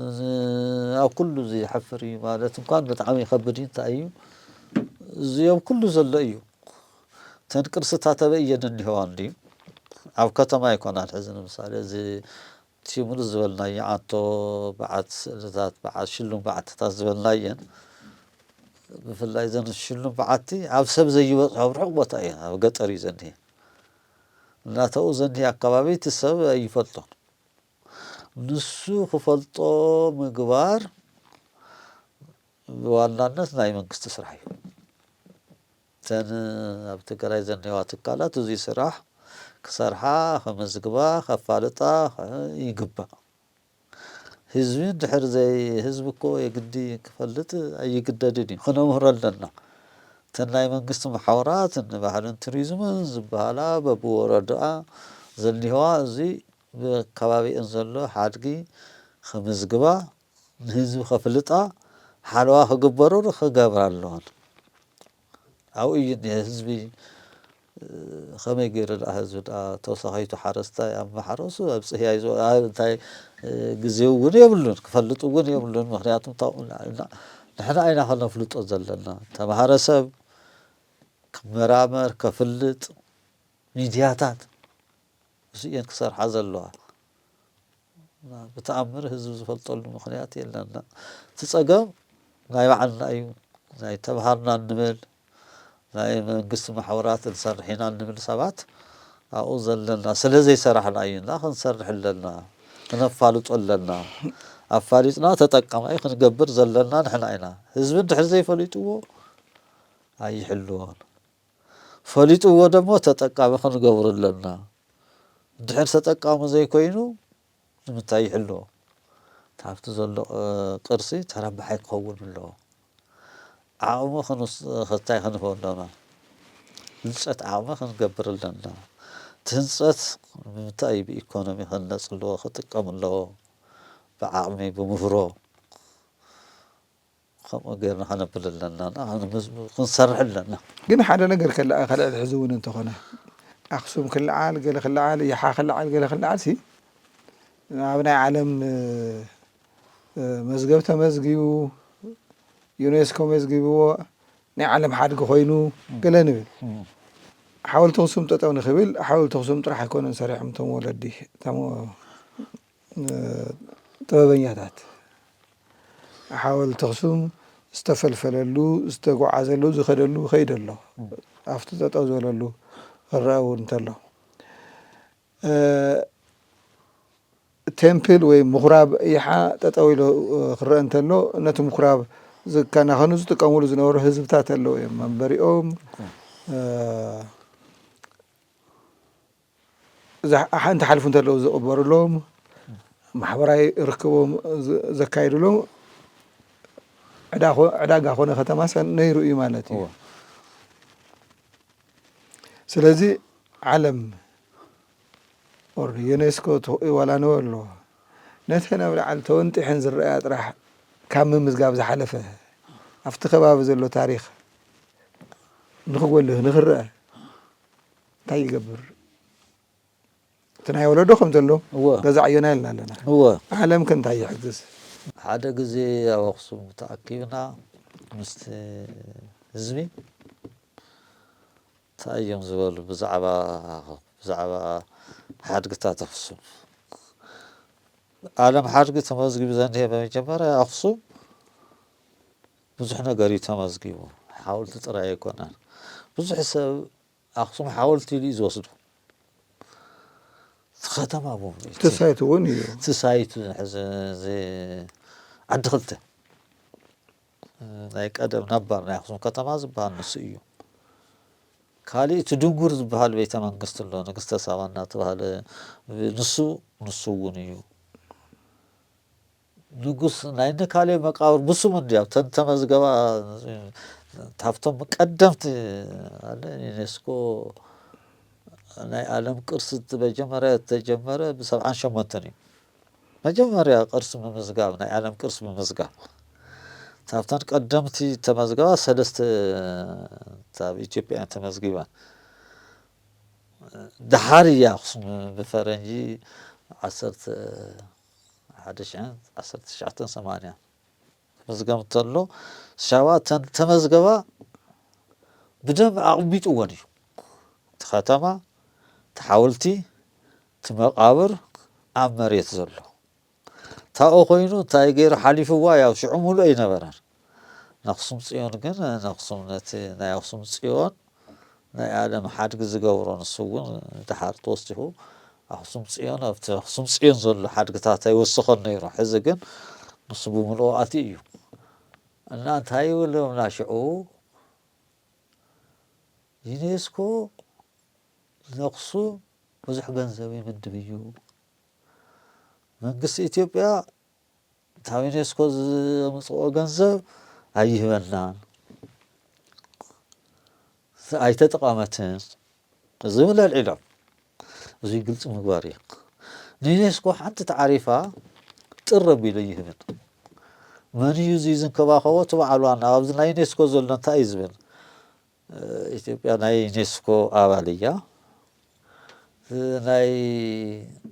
እዚ ኣብ ኩሉ እዚ ይሓፍር እዩ ማለት እንኳን ብጣዕሚ ይኸብድ እዩ። እንታይ እዩ? እዚ ኣብ ኩሉ ዘሎ እዩ። እተን ቅርስታት ኣበይ እየን እኒሀዋ እንድዩ? ኣብ ከተማ ኣይኮናን። ሕዚ ንምሳሌ እዚ እቲ ምሉእ ዝበልናዮ ዓንቶ በዓት ስእልታት፣ በዓት ሽሉም በዓትታት ዝበልናየን፣ ብፍላይ እዘን ሽሉም በዓቲ ኣብ ሰብ ዘይበጽሖ ኣብ ርሑቕ ቦታ እየን፣ ኣብ ገጠር እዩ ዘኒሀ። እናተኡ ዘኒሀ ኣካባቢ እቲ ሰብ ኣይፈልጦን። ንሱ ክፈልጦ ምግባር ብዋናነት ናይ መንግስቲ ስራሕ እዩ። እተን ኣብ ትግራይ ዘኒዋ ትካላት እዙይ ስራሕ ክሰርሓ፣ ከመዝግባ፣ ከፋልጣ ይግባእ። ህዝቢ እንድሕር ዘይ ህዝቢ እኮ የግዲ ክፈልጥ ኣይግደድን እዩ። ክነምህሮ ኣለና። እተን ናይ መንግስቲ መሓውራት እኒ ባህልን ቱሪዝምን ዝበሃላ በብወረዳኣ ዘኒዋ እዙይ ብከባቢአን ዘሎ ሓድጊ ክምዝግባ፣ ንህዝቢ ከፍልጣ፣ ሓለዋ ክግበሩን ክገብራ ኣለወን። ኣብኡ እዩ እኒሀ ህዝቢ። ከመይ ገይሩ ደኣ ህዝቢ ደኣ ተወሳኺቱ ሓረስታይ ኣብ ማሕረሱ ኣብ ጽህያይ ዝ እንታይ ግዜ እውን የብሉን፣ ክፈልጥ እውን የብሉን። ምክንያቱ ንሕና ኢና ከነፍልጦ ዘለና። ተማሃረ ሰብ ክመራመር፣ ከፍልጥ፣ ሚድያታት እዚኤን ክሰርሓ ዘለዋ። ብተኣምር ህዝቢ ዝፈልጠሉ ምኽንያት የለና። እቲ ጸገም ናይ ባዕልና እዩ። ናይ ተምሃርና እንብል፣ ናይ መንግስቲ ማሕበራት ንሰርሕ ኢና እንብል ሰባት ኣብኡ ዘለና ስለ ዘይሰራሕና እዩ። እና ክንሰርሕ ኣለና፣ ክነፋልጦ ኣለና። ኣፋሊጥና ተጠቃማይ ክንገብር ዘለና ንሕና ኢና። ህዝቢ እንድሕር ዘይፈሊጥዎ ኣይሕልዎን። ፈሊጥዎ ደሞ ተጠቃሚ ክንገብሮ ኣለና። ድሕር ተጠቃሚ ዘይኮይኑ ንምንታይ ይሕልዎ? እቲ ኣብቲ ዘሎ ቅርሲ ተረባሓይ ክኸውን ኣለዎ። ዓቕሚ ክንታይ ክንህቦ ኣለና? ህንፀት ዓቕሚ ክንገብር ኣለና። እቲ ህንፀት ንምንታይ ብኢኮኖሚ ክንነፅ ኣለዎ፣ ክጥቀም ኣለዎ? ብዓቕሚ፣ ብምህሮ። ከምኡ ጌርና ከነብል ኣለና፣ ክንሰርሕ ኣለና። ግን ሓደ ነገር ከለኣ ከልዕል ሕዚ እውን እንተኾነ ኣክሱም ክልዓል ገለ ክልዓል ይሓ ክልዓል ገለ ክልዓል ሲ ኣብ ናይ ዓለም መዝገብ ተመዝጊቡ ዩኔስኮ መዝጊብዎ ናይ ዓለም ሓድጊ ኮይኑ ገለ ንብል። ሓወልቲ ኣክሱም ጠጠው ንክብል ሓወልቲ ኣክሱም ጥራሕ ኣይኮነን ሰሪሖም እቶም ወለዲ እቶም ጥበበኛታት ሓወልቲ ኣኽሱም ዝተፈልፈለሉ ዝተጓዓዘሉ ዝኸደሉ ይኸይድ ኣሎ። ኣብቲ ጠጠው ዝበለሉ ክረአ እውን እንተሎ ቴምፕል ወይ ምኹራብ ይሓ ጠጠው ኢሉ ክረአ እንተሎ ነቲ ምኹራብ ዝከናኸኑ ዝጥቀምሉ ዝነበሩ ህዝብታት ኣለዉ እዮም መንበሪኦም ሓንቲ ሓልፉ እንተለዉ ዝቕበሩሎም ማሕበራዊ ርክቦም ዘካይዱሎም ዕዳጋ ኮነ ከተማ ነይሩ እዩ ማለት እዩ። ስለዚ ዓለም ኦር ዩኔስኮ ይዋላነወ ኣለዎ ነተን ኣብ ላዕሊ ተወንጢሐን ዝረኣያ ጥራሕ ካብ ምምዝጋብ ዝሓለፈ ኣብቲ ከባቢ ዘሎ ታሪኽ ንክጎልህ ንክረአ እንታይ ይገብር? እቲ ናይ ወለዶ ከም ዘሎ እወ። ገዛ ዕዮና ኢልና ኣለና። እወ። ዓለም ከ እንታይ ይሕግዝ? ሓደ ግዜ ኣብ ኣኽሱም ተኣኪብና ምስቲ ህዝቢ እንታይ እዮም ዝበሉ ብዛዕባ ብዛዕባ ሓድግታት ኣኽሱም። ዓለም ሓድጊ ተመዝጊቡ ዘንሄ በመጀመርያ ኣኽሱም ብዙሕ ነገር እዩ ተመዝጊቡ። ሓወልቲ ጥራይ ኣይኮነን። ብዙሕ ሰብ ኣኽሱም ሓወልቲ ኢሉ እዩ ዝወስዶ። እቲ ከተማ ብምሉኡ እቲ እቲ ሳይት እውን እዩ። እቲ ሳይት ሕዚ እዚ ዓዲ ክልተ ናይ ቀደም ነባር ናይ ኣኽሱም ከተማ ዝበሃል ንሱ እዩ። ካልእ እቲ ድንጉር ዝበሃል ቤተ መንግስቲ ኣሎ፣ ንግስተ ሳባ እናተባህለ፣ ንሱ፣ ንሱ እውን እዩ። ንጉስ ናይ እነ ካሌብ መቃብር ብስሙ እንድያ፣ እተን ተመዝገባ፣ ካብቶም ቀደምቲ ኣለ፣ ዩኔስኮ ናይ ዓለም ቅርሲ መጀመርያ ዝተጀመረ ብ ሰብዓን ሸሞንተን እዩ። መጀመርያ ቅርሲ ምምዝጋብ፣ ናይ ዓለም ቅርሲ ምምዝጋብ። ካብተን ቀደምቲ ተመዝገባ ሰለስተ ኣብ ኢትዮጵያ እየን ተመዝጊበን። ደሓር እያ ኣኽሱም ብፈረንጂ ዓሰርተ፣ ሓደ ሽሕን ዓሰርተ ትሽዓተን ሰማንያን ክምዝገብ እንተሎ፣ ሻዋ እተን ተመዝገባ ብደንብ ኣቕሚጥወን እዩ። እቲ ከተማ፣ እቲ ሓወልቲ፣ እቲ መቓብር ኣብ መሬት ዘሎ። ታኦ ኮይኑ እንታይ ገይሩ ሓሊፍዋ፣ ያው ሽዑ ሙሉእ ኣይነበረን። ንኣኽሱም ጽዮን ግን፣ ንኣኽሱም፣ ነቲ ናይ ኣኽሱም ጽዮን ናይ ዓለም ሓድጊ ዝገብሮ፣ ንሱ እውን ደሓር ተወሲኹ ኣኽሱም ጽዮን፣ ኣብቲ ኣኽሱም ጽዮን ዘሎ ሓድግታት ኣይወሰኸን ነይሩ። ሕዚ ግን ንሱ ብምልኦ ኣትዩ እዩ። እና እንታይ ይብሎምና ሽዑ፣ ዩኔስኮ ነኽሱ ብዙሕ ገንዘብ ይምድብ እዩ። መንግስቲ ኢትዮጵያ ካብ ዩኔስኮ ዘምጽኦ ገንዘብ ኣይህበናን፣ ኣይተጠቐመትን ዝብል ኣልዒሎም። እዙይ ግልፂ ምግባር እዩ። ንዩኔስኮ ሓንቲ ተዓሪፋ ጥር ኣቢሉ ይህብን። መን እዩ እዚ ዝንከባኸቦ? እቲ በዓል ዋና ኣብዚ ናይ ዩኔስኮ ዘሎ እንታይ እዩ ዝብል? ኢትዮጵያ ናይ ዩኔስኮ ኣባል እያ። ናይ፣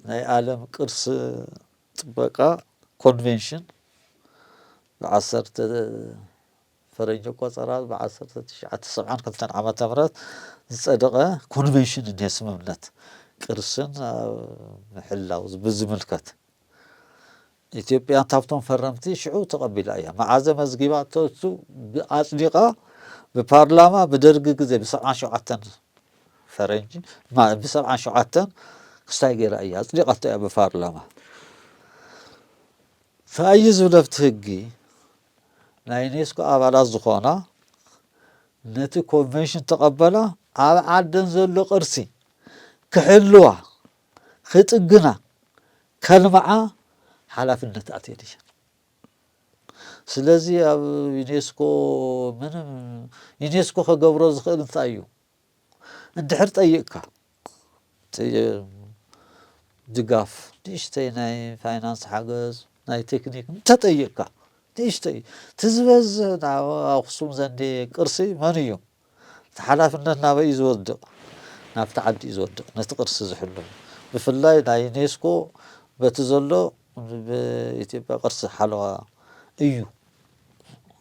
ናይ ዓለም ቅርሲ ጥበቃ ኮንቬንሽን ብዓሰርተ ፈረንጂ ቆጸራ ብዓሰርተ ትሽዓተ ሰብዓን ክልተን ዓመተ ምህረት ዝጸደቐ ኮንቬንሽን እኒሀ፣ ስምምነት ቅርስን ኣብ ምሕላው ብዝምልከት። ኢትዮጵያ ካብቶም ፈረምቲ ሽዑ ተቐቢላ እያ። መዓዘ መዝጊባቶ? እሱ ኣጽዲቓ ብፓርላማ ብደርጊ ግዜ ብሰብዓን ሸውዓተን ፈረንጂ፣ ማ-፣ ብሰብዓን ሸውዓተን ክስታይ ገይራ እያ፣ ኣጽዲቓቶ እያ ብፓርላማ። እንታይ እዩ ዝብል ኣብቲ ህጊ? ናይ ዩኔስኮ ኣባላት ዝኾና ነቲ ኮንቨንሽን ተቐበላ፣ ኣብ ዓደን ዘሎ ቅርሲ ክሕልዋ፣ ክጥግና፣ ከልምዓ ሓላፍነት ኣትየን እየን። ስለዚ ኣብ ዩኔስኮ ምንም፣ ዩኔስኮ ከገብሮ ዝኽእል እንታይ እዩ? እንድሕር ጠይቕካ፣ እቲ ድጋፍ፣ ንእሽተይ ናይ ፋይናንስ ሓገዝ፣ ናይ ቴክኒክ እንተጠይቕካ፣ ንእሽተይ፣ እቲ ዝበዝሕ ናብ ኣኽሱም ዘንዴ ቅርሲ መን እዩ? እቲ ሓላፍነት ናበይ እዩ ዝወድቕ? ናብቲ ዓዲ እዩ ዝወድቕ፣ ነቲ ቅርሲ ዝሕሉ። ብፍላይ ናይ ዩኔስኮ በቲ ዘሎ ብኢትዮጵያ ቅርሲ ሓለዋ እዩ።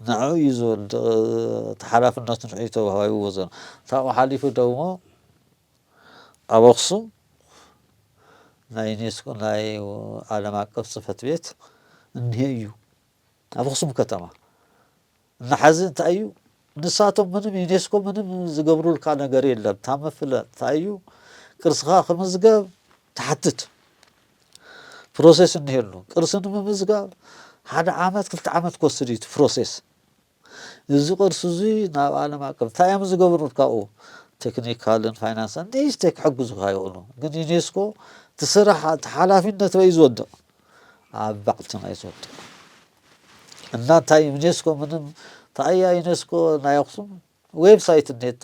ንዕኡ እዩ ዝወድቕ፣ እቲ ሓላፍነቱ ንዕኡ እዩ ተዋሂብዎ ዘሎ። ካብኡ ሓሊፉ ደሞ ኣብ ኣኽሱም ናይ ዩኔስኮ ናይ ዓለም ኣቀፍ ጽሕፈት ቤት እኒሀ እዩ ኣብ ኣኽሱም ከተማ። እና ሐዚ እንታይ እዩ? ንሳቶም ምንም፣ ዩኔስኮ ምንም ዝገብሩልካ ነገር የለን። እታ መፍለ እንታይ እዩ? ቅርስኻ ክምዝገብ ትሓትት። ፕሮሴስ እኒሀሉ። ቅርሲ ንምምዝጋብ ሓደ ዓመት፣ ክልተ ዓመት ክወስድ እዩ እቲ ፕሮሴስ። እዚ ቅርሲ እዚ ናብ ዓለም ኣቀፍ እንታይ እዮም ዝገብሩልካ? ኣብኡ ቴክኒካልን ፋይናንስን ንእሽተይ ክሕግዙኻ ይኽእሉ። ግን ዩኔስኮ እቲ ስራሕ፣ እቲ ሓላፊነት በይ ዝወድቕ? ኣብ ባዕልትና እዩ ዝወድቕ። እና እንታይ ዩኔስኮ ምንም፣ እንታይ እያ ዩኔስኮ? ናይ ኣኽሱም ዌብሳይት እኒሄቶ፣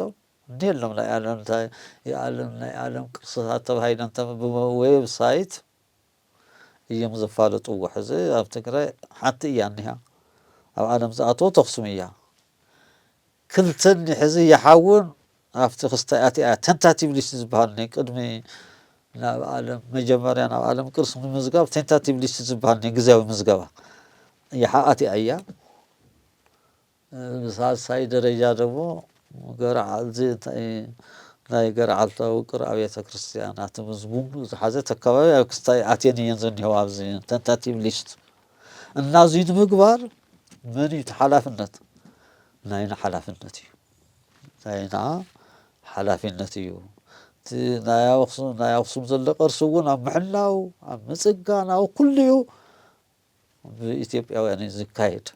እኒሄሎም ናይ ዓለም፣ እንታይ የዓለም፣ ናይ ዓለም ቅርስታት ተባሂለን ተም-፣ ብዌብሳይት እዮም ዘፋለጥዎ። ሕዚ ኣብ ትግራይ ሓንቲ እያ እኒሃ። ኣብ ዓለም ዝኣተወት ኣኽሱም እያ። ክልተን ሕዚ ይሓውን ኣብቲ ክስታይ ኣትያ፣ ተንታቲቭ ሊስት ዝበሃል ናይ ቅድሚ ናብ ዓለም መጀመርያ ናብ ዓለም ቅርሲ ንምዝጋብ ተንታቲቭ ሊስት ዝበሃል ናይ ግዜያዊ ምዝገባ ይሓ ኣትያ እያ። ብሳልሳይ ደረጃ ደግሞ ገረዓልቲ፣ እንታይ፣ ናይ ገረዓልታ ውቅር ኣብያተ ክርስቲያናት ምስ ቡምቡ ዝሓዘት ኣካባቢ ኣብ ክስታይ ኣትየን እየን ዘኒሆ ኣብዚ ተንታቲቭ ሊስት። እና እዚ ንምግባር መን እዩ እቲ ሓላፍነት? ናይና ሓላፍነት እዩ። ናይና ሓላፊነት እዩ። እቲ ናይ ኣኽሱም፣ ናይ ኣኽሱም ዘሎ ቅርሲ እውን ኣብ ምሕላው፣ ኣብ ምጽጋን፣ ኣብ ኩሉ እዩ ብኢትዮጵያውያን እዩ ዝካየድ።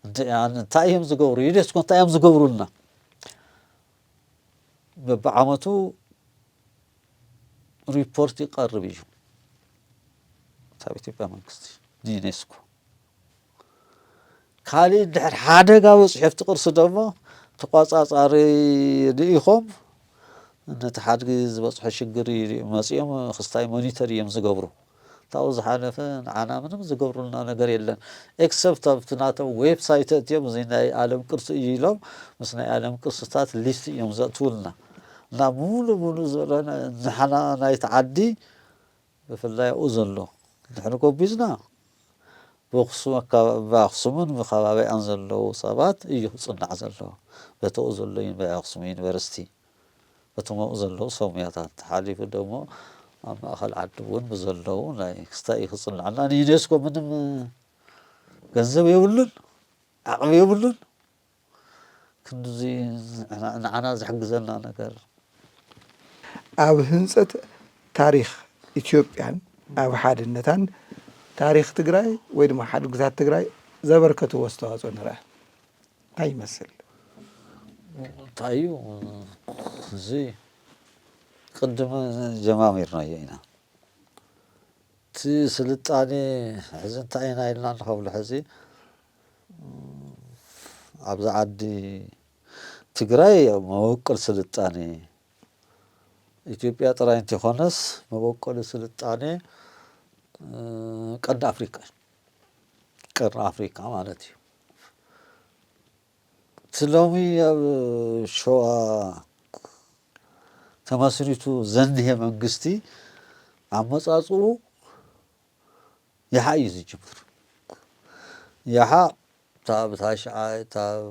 እንተ-፣ እንታይ እዮም ዝገብሩ? ዩኔስኮ እንታይ እዮም ዝገብሩልና? በብዓመቱ ሪፖርት ይቐርብ እዩ ካብ ኢትዮጵያ መንግስቲ ንዩኔስኮ። ካልእ እንድሕር ሓደጋ በፂሑ ኣብቲ ቅርሲ ደሞ ተቋፃፃሪ ልኢኾም ነቲ ሓድጊ ዝበፅሖ ሽግር መፂኦም ክስታይ ሞኒተር እዮም ዝገብሩ። ካብኡ ዝሓለፈ ንዓና ምንም ዝገብሩልና ነገር የለን። ኤክሰፕት ኣብቲ ናቶም ዌብሳይት እትዮም እዚ ናይ ዓለም ቅርሲ እዩ ኢሎም ምስ ናይ ዓለም ቅርስታት ሊስት እዮም ዘእትውልና። እና ሙሉ ሙሉ ዝበለ ንሓና ናይቲ ዓዲ ብፍላይ ኣብኡ ዘሎ ንሕን ጎቢዝና ብኣክሱም ኣከባ- ብኣክሱምን ብከባቢኣን ዘለዉ ሰባት እዩ ክፅናዕ ዘለዎ። በቲ ኣብኡ ዘሎ ዩኒ- ኣክሱም ዩኒቨርሲቲ በቶም ኣብኡ ዘለዉ ሰብ ሙያታት ሓሊፉ ደሞ ኣብ ማእኸል ዓዲ እውን ብዘለዉ ናይ ክስታይ እዩ ክፅናዕና። ንዩኔስኮ ምንም ገንዘብ የብሉን፣ ዓቕሚ የብሉን። ክንድዚ ንዓና ዝሕግዘና ነገር ኣብ ህንፀት ታሪኽ ኢትዮጵያን ኣብ ሓድነታን ታሪኽ ትግራይ ወይ ድማ ሓድግታት ትግራይ ዘበርከትዎ ኣስተዋፅኦ ንርኣ እንታይ ይመስል? እንታይ እዩ እዚ? ቅድም ጀማሚርናዮ ኢና። እቲ ስልጣኔ ሕዚ እንታይ ኢና ኢልና ንኸብሎ ሕዚ ኣብዚ ዓዲ ትግራይ መበቆል ስልጣኔ ኢትዮጵያ ጥራይ እንተይኮነስ መበቆሊ ስልጣኔ ቀንዲ ኣፍሪቃ እዩ። ቀርኒ ኣፍሪቃ ማለት እዩ። እቲ ሎሚ ኣብ ሸዋ ተመስሪቱ ዘንሄ መንግስቲ ኣመፃፅኡ ያሓ እዩ ዝጅምር። ያሓ ካብ ታሽዓይ ካብ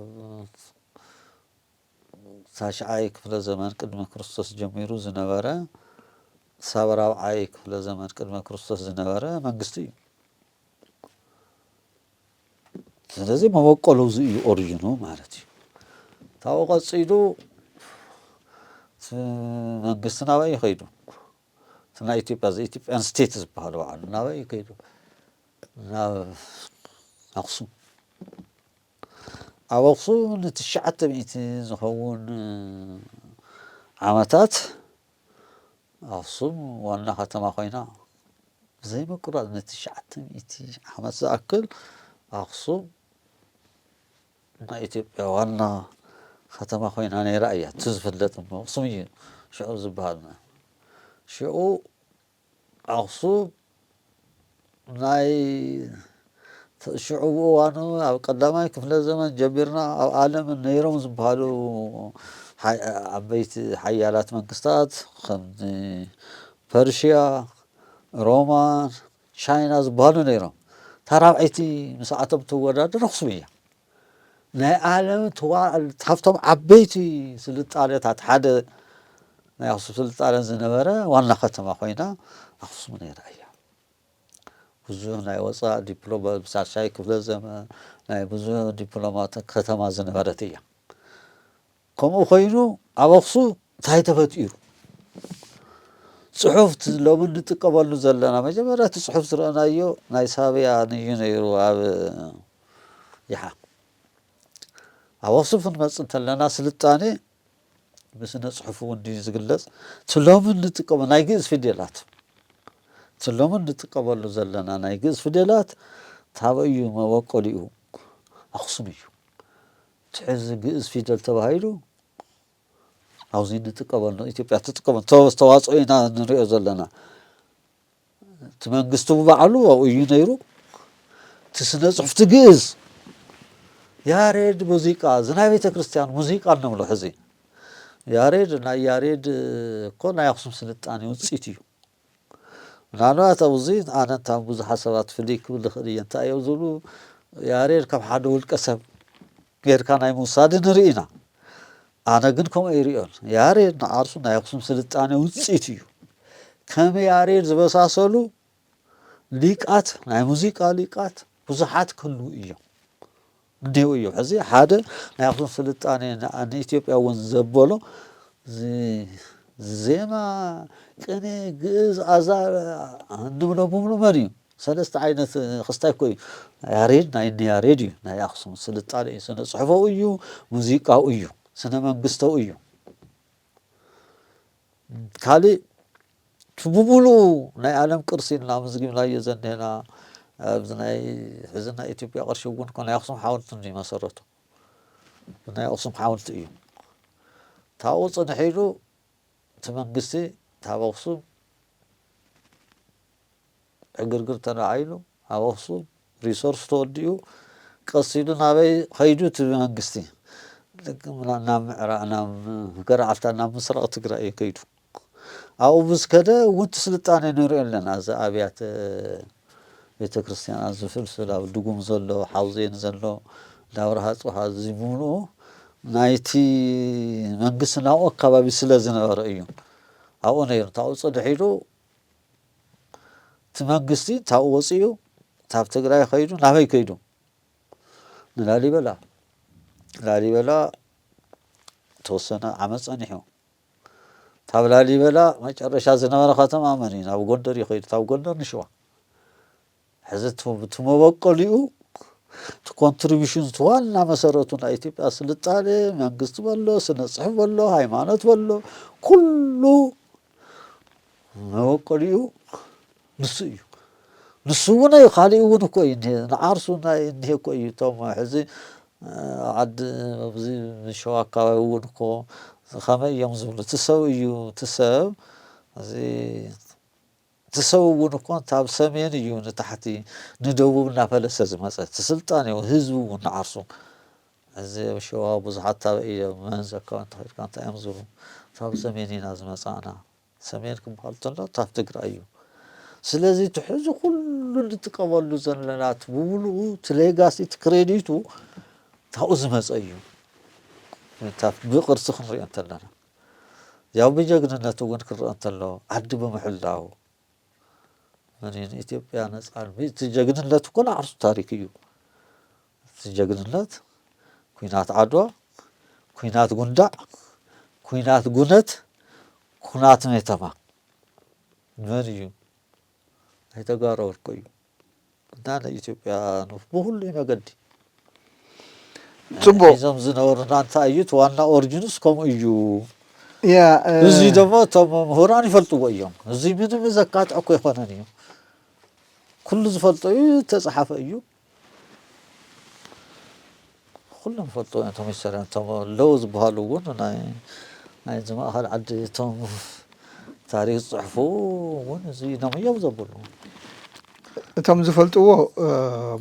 ታሽዓይ ክፍለ ዘመን ቅድሚ ክርስቶስ ጀሚሩ ዝነበረ ክሳብ ራብዓይ ክፍለ ዘመን ቅድመ ክርስቶስ ዝነበረ መንግስቲ እዩ። ስለዚ መበቆሉ እዚ እዩ ኦሪጅኑ ማለት እዩ። ካብኡ ቀፂሉ እቲ መንግስቲ ናበይ ይኸይዱ? እቲ ናይ ኢትዮጵያ ኢትዮጵያን ስቴት ዝበሃሉ በዓሉ ናበይ ይኸይዱ? ናብ ኣክሱም። ኣብ ኣክሱም ንትሽዓተ ሚእቲ ዝኸውን ዓመታት ኣክሱም ዋና ከተማ ኮይና ብዘይ ምቁራፅ ንትሽዓተ ሚእቲ ዓመት ዝኣክል ኣክሱም ናይ ኢትዮጵያ ዋና ከተማ ኮይና ነይራ እያ። እቲ ዝፍለጥ እሞ ኣክሱም እዩ ሽዑ ዝበሃል። ሽዑ ኣክሱም ናይ ሽዑ እዋኑ ኣብ ቀዳማይ ክፍለ ዘመን ጀሚርና ኣብ ዓለም ነይሮም ዝበሃሉ ሓ- ዓበይቲ ሓያላት መንግስታት ከም ፐርሽያ፣ ሮማ፣ ቻይና ዝበሃሉ ነይሮም። እታ ራብዐይቲ ምስኣቶም ትወዳደር ኣክሱም እያ። ናይ ዓለም ተዋ- ካብቶም ዓበይቲ ስልጣኔታት ሓደ ናይ ኣክሱም ስልጣኔ ዝነበረ ዋና ከተማ ኮይና ኣክሱም ነይራ እያ። ብዙሕ ናይ ወፃእ ዲፕሎማ ብሳልሳይ ክፍለ ዘመን ናይ ብዙሕ ዲፕሎማት ከተማ ዝነበረት እያ። ከምኡ ኮይኑ ኣብ ኣክሱም እንታይ ተፈጢሩ? ፅሑፍ ሎሚ እንጥቀመሉ ዘለና መጀመርያ እቲ ፅሑፍ ዝረአናዮ ናይ ሳብያን እዩ ነይሩ ኣብ ይሓ ኣብ ኣክሱም ክንመፅእ እንተለና ስልጣኔ ብስነ ፅሑፍ እውን ድዩ ዝግለፅ? እቲ ሎሚ እንጥቀመ ናይ ግእዝ ፊደላት እቲ ሎሚ እንጥቀመሉ ዘለና ናይ ግእዝ ፊደላት ታበይ እዩ መበቆሊኡ? ኣክሱም እዩ። እቲ ሕዚ ግእዝ ፊደል ተባሂሉ ኣብዚ እንጥቀመሉ ኢትዮጵያ ትጥቀመሉ ተዋፅኦ ኢና ንሪኦ ዘለና። እቲ መንግስቲ ብባዕሉ ኣብኡ እዩ ነይሩ። እቲ ስነ ፅሑፍቲ ግእዝ ያሬድ ሙዚቃ እዚ ናይ ቤተ ክርስቲያን ሙዚቃ እንብሎ ሕዚ ያሬድ ናይ ያሬድ እኮ ናይ ኣክሱም ስልጣኔ ውፅኢት እዩ። ምናልባት ኣብዚ ኣነ እንታ ብዙሓት ሰባት ፍልይ ክብል ዝኽእል እየ እንታይ እዮም ዝብሉ ያሬድ ከም ሓደ ውልቀ ሰብ ጌርካ ናይ ምውሳድ ንርኢ ኢና። ኣነ ግን ከምኡ ኣይሪኦን። ያሬድ ንዓርሱ ናይ ኣክሱም ስልጣኔ ውፅኢት እዩ። ከም ያሬድ ዝመሳሰሉ ሊቃት ናይ ሙዚቃ ሊቃት ብዙሓት ክህልዉ እዮም እንዲሁ እዮም። ሕዚ ሓደ ናይ ኣክሱም ስልጣኔ ንኢትዮጵያ እውን ዘበሎ ዜማ፣ ቅኔ፣ ግእዝ፣ ኣዛ እንብሎ ብምሉ መን እዩ? ሰለስተ ዓይነት ክስታይ እኮ እዩ። ያሬድ ናይ እኒ ያሬድ እዩ። ናይ ኣክሱም ስልጣኔ እዩ። ስነ ፅሑፈኡ እዩ፣ ሙዚቃኡ እዩ፣ ስነ መንግስተኡ እዩ። ካልእ እቲ ብምሉኡ ናይ ዓለም ቅርሲ ኢልና ኣመዝጊብናዮ ዘኒሀና ኣብዚ ናይ ሕዚ ናይ ኢትዮጵያ ቅርሺ እውን እኮ ናይ ኣኽሱም ሓወልቲ እዩ መሰረቱ። ናይ ኣኽሱም ሓወልቲ እዩ። ታብኡ ጽንሕ ኢሉ እቲ መንግስቲ ካብ ኣኽሱም ዕግርግር ተላዒሉ ኣብ ኣኽሱም ሪሶርስ ተወዲኡ ቀስ ኢሉ ናበይ ኸይዱ እቲ መንግስቲ ናብ ምዕራብ ናብ ገረዓልታ ናብ ምስራቕ ትግራይ እዩ ከይዱ። ኣብኡ ምስ ከደ እውን እቲ ስልጣነ ንሪኦ ኣለና። እዚ ኣብያተ ቤተ ክርስቲያን ኣብዚ ፍልፍል ኣብ ድጉም ዘሎ ሓውዜን ዘሎ ዳብረ ሃፁሃ እዚ ሙሉኡ ናይቲ መንግስቲ ናብኡ ኣካባቢ ስለ ዝነበረ እዩ። ኣብኡ ነይሩ ታብኡ ፅንሕ ኢሉ እቲ መንግስቲ ታብኡ ወፂኡ ታብ ትግራይ ከይዱ ናበይ ከይዱ ንላሊበላ ላሊበላ ተወሰነ ዓመት ጸኒሑ ካብ ላሊበላ መጨረሻ ዝነበረ ከተማ መን እዩ ናብ ጎንደር ይኸይዱ ካብ ጎንደር ንሽዋ ሕዚ እቲ መበቆሊኡ እቲ ኮንትሪቢሽን እቲ ዋና መሰረቱ ናይ ኢትዮጵያ ስልጣኔ መንግስቲ በሎ ስነ ፅሑፍ በሎ ሃይማኖት በሎ ኩሉ መበቆሊኡ ንሱ እዩ። ንሱ እውን እዩ፣ ካሊእ እውን እኮ እዩ እኒሀ፣ ንዓርሱ ናይ እኒሀ እኮ እዩ። እቶም ሕዚ ዓዲ ኣብዚ ሸዋ ኣካባቢ እውን እኮ ከመይ እዮም ዝብሉ፣ እቲ ሰብ እዩ፣ እቲ ሰብ እዚ እቲ ሰብ እውን እኮ ካብ ሰሜን እዩ ንታሕቲ ንደቡብ እናፈለሰ ዝመፀ፣ እቲ ስልጣኔ ህዝቢ እውን ንዓርሱ እዚ ኣብ ሸዋ ብዙሓት ታበይ እዮም መንዝ ኣካባቢ እንተኸድካ እንታይ እዮም ዝብሉ ካብ ሰሜን ኢና ዝመፃእና ሰሜን ክበሃል ከሎ ካብ ትግራይ እዩ ስለዚ እቲ ሕዚ ኩሉ እንጥቀመሉ ዘለና እቲ ብምሉኡ እቲ ሌጋሲ እቲ ክሬዲቱ ካብኡ ዝመፀ እዩ ብቅርሲ ክንሪኦ እንተለና ያው ብጀግንነት እውን ክረአ እንተሎ ዓዲ ብምሕላው ምን ኢትዮጵያ ነፃ እቲ ጀግንነት እኮ ንዓርሱ ታሪክ እዩ እቲ ጀግንነት ኩናት ዓድዋ ኩናት ጉንዳዕ ኩናት ጉነት ኩናት ሜተማ መን እዩ ናይ ተጋሩ ወርቁ እዩ እና ንኢትዮጵያ ብኩሉ መገዲ ፅቡቅ ሒዞም ዝነበሩና እንታይ እዩ እቲ ዋና ኦሪጂኑስ ከምኡ እዩ ያ እዚ ደግሞ እቶም ምሁራን ይፈልጥዎ እዮም እዚ ምንም ዘካትዕ እኮ ይኮነን እዩ ኩሉ ዝፈልጦ እዩ ተፃሓፈ እዩ ኩሎም ዝፈልጡ እዮም እቶም ሂስቶሪያን እቶም ኣለዉ ዝበሃሉ እውን ናይ ናይዚ ማእኸል ዓዲ እቶም ታሪክ ዝፅሕፉ እውን እዚ ኢኖም እዮም ዘብሉ እቶም ዝፈልጥዎ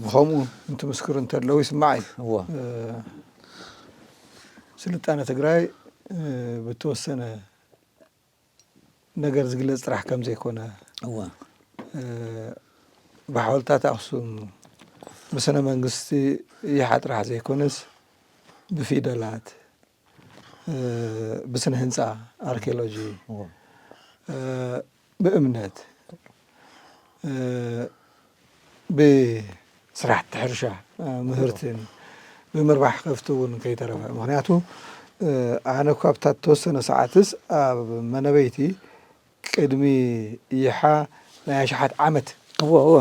ብከምኡ እንትምስክሩ እንተለዉ ይስማዕ እዩ እወ ስልጣነ ትግራይ ብተወሰነ ነገር ዝግለፅ ጥራሕ ከም ዘይኮነ እወ ብሓወልታት ኣክሱም ብስነ መንግስቲ ይሓ ጥራሕ ዘይኮነስ ብፊደላት ብስነ ህንፃ ኣርኪኦሎጂ እወ ብእምነት ብስራሕቲ ሕርሻ ምህርትን ብምርባሕ ከፍቲ እውን ከይተረፈ ምክንያቱ ኣነ እኳ ኣብታ ተወሰነ ሰዓትስ ኣብ መነበይቲ ቅድሚ ይሓ ናይ ኣሽሓት ዓመት እወ እወ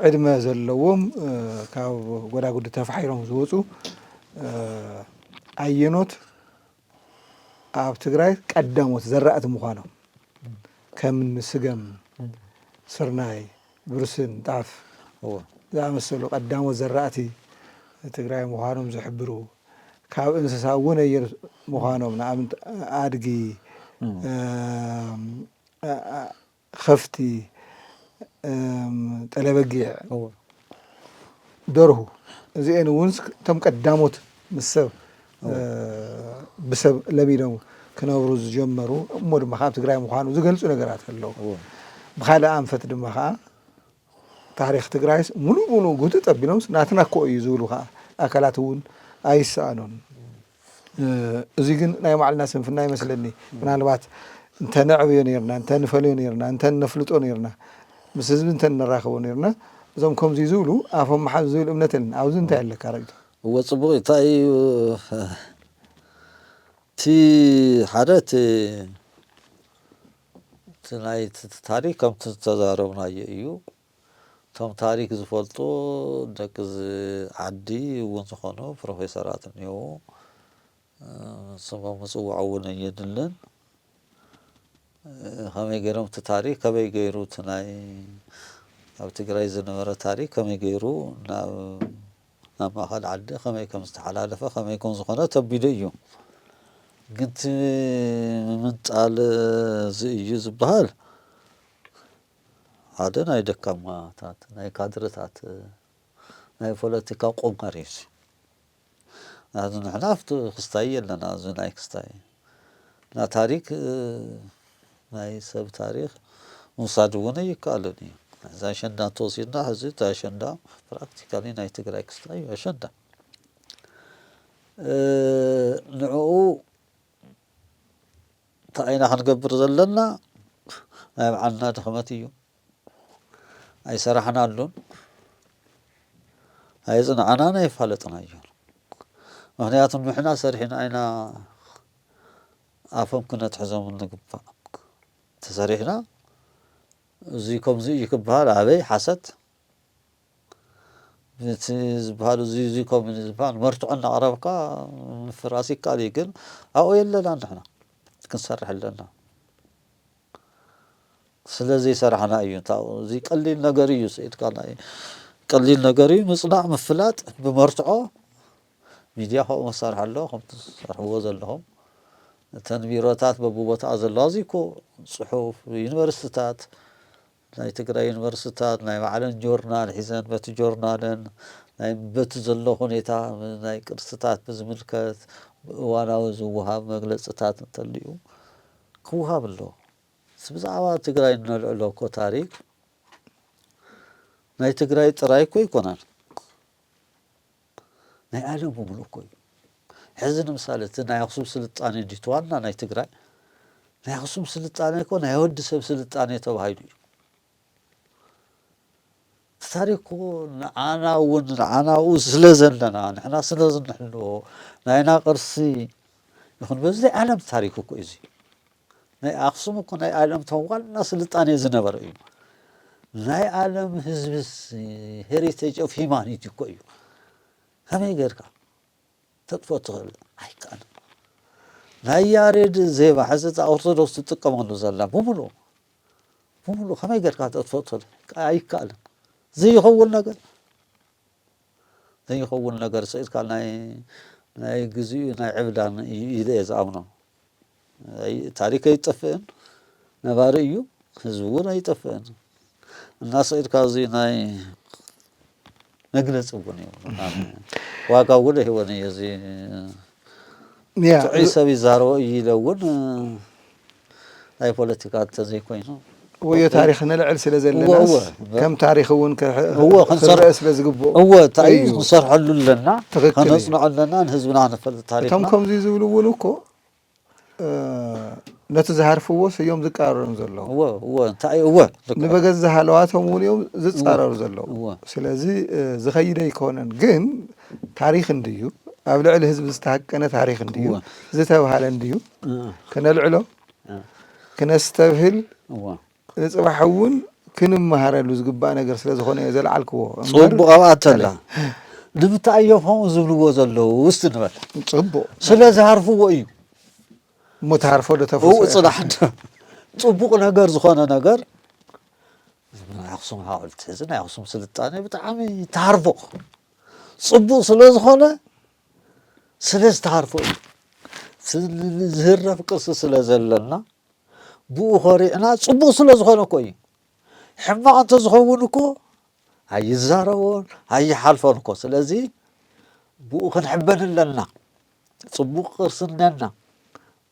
ዕድመ ዘለዎም ካብ ጎዳጉዲ ተፋሒሮም ዝወፁ ኣየኖት ኣብ ትግራይ ቀዳሞት ዘራእቲ ምዃኖም ከም ስገም፣ ስርናይ፣ ብርስን፣ ጣፍ እወ ዝኣመሰሉ ቀዳሞት ዘራእቲ ትግራይ ምዃኖም ዝሕብሩ ካብ እንስሳ እውን ኣየር ምዃኖም ንኣብነት ኣድጊ፣ ከፍቲ፣ ጠለበጊዕ፣ እወ ደርሁ እዚኤን እውን እቶም ቀዳሞት ምስ ሰብ ብሰብ ለሚዶም ክነብሩ ዝጀመሩ እሞ ድማ ካብ ትግራይ ምዃኑ ዝገልፁ ነገራት ኣለዉ። ብካልእ ኣንፈት ድማ ከዓ ታሪክ ትግራይስ ሙሉእ ሙሉእ ጉትጥ ኣቢሎምስ ናትና እኮ እዩ ዝብሉ ከዓ ኣካላት እውን ኣይሰኣኑን። እዚ ግን ናይ ባዕልና ስንፍና ይመስለኒ። ምናልባት እንተነዕብዮ ነርና፣ እንተንፈልዮ ነርና፣ እንተነፍልጦ ነርና፣ ምስ ህዝቢ እንተንራኸቦ ነርና፣ እዞም ከምዚ ዝብሉ ኣፎም ምሓዝ ዝብል እምነት የለን። ኣብዚ እንታይ ኣለካ ርእይቶ? እወ ፅቡቅ እዩ። እንታይ እዩ እቲ ሓደ እቲ እቲ ናይ እቲ ታሪክ ከምቲ ዝተዛረብናዮ እዩ። እቶም ታሪክ ዝፈልጡ ደቂ እዚ ዓዲ እውን ዝኾኑ ፕሮፌሰራት እኒአው። ስሞም ምፅዋዕ እውን ኣየድልን። ከመይ ገይሮም እቲ ታሪክ ከመይ ገይሩ እቲ ናይ ኣብ ትግራይ ዝነበረ ታሪክ ከመይ ገይሩ ናብ ናብ ማእኸል ዓዲ ከመይ ከም ዝተሓላለፈ ከመይ ከም ዝኾነ ተቢሉ እዩ። ግን እቲ ምምንጣል እዚ እዩ ዝበሃል ሓደ ናይ ደካማታት ናይ ካድረታት ናይ ፖለቲካ ቁማር እዩ። ንሕና ኣብቲ ክስታይ ኣለና። እዚ ናይ ክስታይ እና ታሪክ ናይ ሰብ ታሪክ ምውሳድ እውን ኣይከኣልን እዩ። እዚ ኣሸንዳ እንተወሲድና ሕዚ እቲ ኣሸንዳ ፕራክቲካሊ ናይ ትግራይ ክስታይ እዩ ኣሸንዳ። ንዕኡ እንታይ ኢና ክንገብር ዘለና? ናይ ባዕልና ድኽመት እዩ። ኣይሰራሕናሉን፣ ኣይፅንዓናን፣ ኣይፋለጥናዮን። ምክንያቱ ንሕና ሰሪሕና ኢና ኣፎም ክነትሕዞም እንግባእ። ተሰሪሕና እዚ ከምዚ እዩ ክበሃል ኣበይ ሓሰት እቲ ዝበሃል እዚ እዚ ከምኡ ዝበሃል መርትዖ እናቕረብካ ምፍራስ ይከኣል እዩ። ግን ኣብኡ የለናን ንሕና ክንሰርሕ ኣለና። ስለ ዘይሰራሕና እዩ። እንታይ እዚ ቀሊል ነገር እዩ ስኢድካ ናይ ቀሊል ነገር እዩ ምፅናዕ ምፍላጥ ብመርትዖ። ሚድያ ከምኡ መሳርሒ ኣሎ ከምቲ ትሰርሕዎ ዘለኹም። እተን ቢሮታት በብቦታኣ ዘለዋ እዚ እኮ ፅሑፍ ዩኒቨርሲቲታት ናይ ትግራይ ዩኒቨርሲታት ናይ ባዕለን ጆርናል ሒዘን በቲ ጆርናለን ናይ በቲ ዘሎ ሁኔታ ናይ ቅርስታት ብዝምልከት እዋናዊ ዝወሃብ መግለፅታት እንተልዩ ክወሃብ ኣለዎ። ብዛዕባ ትግራይ እነልዕሎ እኮ ታሪክ ናይ ትግራይ ጥራይ እኮ ኣይኮነን። ናይ ዓለም ብምሉእ እኮ እዩ። ሕዚ ንምሳሌ እቲ ናይ ኣክሱም ስልጣኔ እንዲቱ ዋና ናይ ትግራይ ናይ ኣክሱም ስልጣኔ እኮ ናይ ወዲ ሰብ ስልጣኔ ተባሂሉ እዩ። እቲ ታሪክ እኮ ንዓና እውን ንዓናኡ ስለ ዘለና ንሕና ስለ ዝንሕልዎ ናይና ቅርሲ ይኹን በዚ ናይ ዓለም ታሪክ እኮ እዩ እዚ። ናይ ኣክሱም እኮ ናይ ዓለም እቶም ዋና ስልጣኔ ዝነበረ እዩ። ናይ ዓለም ህዝብስ ሄሪቴጅ ኦፍ ሂማኒቲ እኮ እዩ። ከመይ ጌርካ ተጥፎ ትኽእል ኣይከኣልን። ናይ ያሬድ ዜማ ሕዚ እታ ኦርቶዶክስ ትጥቀመሉ ዘላ ብምሉእ ብምሉእ ከመይ ጌርካ ተጥፎ ትኽእል ኣይከኣልን። ዘይኸውን ነገር ዘይኸውን ነገር ስኢልካ ናይ ናይ ግዚኡ ናይ ዕብዳን እዩ ኢለ እየ ዝኣምኖ። ኣይ- ታሪክ ኣይጠፍእን ነባሪ እዩ። ህዝቢ እውን ኣይጠፍእን። እና ስኢልካ እዚ ናይ መግለፂ እውን እዩ። ዋጋ እውን ኣይህቦን እዩ እዚ ያ ጥዑይ ሰብ ይዛረቦ እዩ ኢለ እውን ናይ ፖለቲካ እንተዘይኮይኑ ወዮ ታሪክ ነልዕል ስለ ዘለናስ እወ። ከም ታሪክ እውን ክርአ እወ፣ ክንሰርሕ- ስለ ዝግብኦ እወ እንታይ እዩ እዩ። ክንሰርሐሉ ኣለና ትኽክል እዩ። ከነፅንዖ ኣለና ንህዝብና ንፈልጥ እቶም ታሪክና ከምዚ ዝብሉ እውን እኮ እ፣ ነቲ ዝሃርፍዎ ስዮም ዝቃረሮም ዘለዉ እወ እወ እንታይ እወ ልክዕ። ንበገዛ ሃለዋቶም እውን እዮም ዝፃረሩ ዘለዉ። እወ ስለዚ እ፣ ዝኸይድ ኣይኮነን፣ ግን ታሪክ እንድዩ ኣብ ልዕሊ ህዝቢ ዝተሃቀነ ታሪክ እንድዩ እወ ዝተብሃለ እንድዩ እ፣ ክነልዕሎ እ፣ ክነስተብህል እወ ንፅባሕ እውን ክንመሃረሉ ዝግባእ ነገር ስለ ዝኾነ እየ ዘልዓልክዎ እምበር ፅቡቕ ኣብኣ ተላ ንምንታይ እዮም ከምኡ ዝብልዎ ዘለዉ ውስቲ ንበል ፅቡቕ ስለ ዝሃርፍዎ እዩ። እሞ ተሃርፎ ዶ እው ተፈሶ ፅናሕ ጽቡቕ ነገር ዝኾነ ነገር ናይ ኣኽሱም ሓወልቲ እዚ ናይ ኣኽሱም ስልጣኔ ብጣዕሚ ተሃርፎ ጽቡቕ ስለ ዝኾነ ስለ ዝተሃርፎ እዩ። ዝህረፍ ቅርሲ ስለ ዘለና ብኡ ኮሪዕና ጽቡቕ ስለ ዝኾነ እኮ እዩ። ሕማቕ እንተዝኸውን እኮ ኣይዛረቦን ኣይሓልፎን እኮ። ስለዚ ብኡ ክንሕበን ኣለና። ጽቡቕ ቅርሲ እነና፣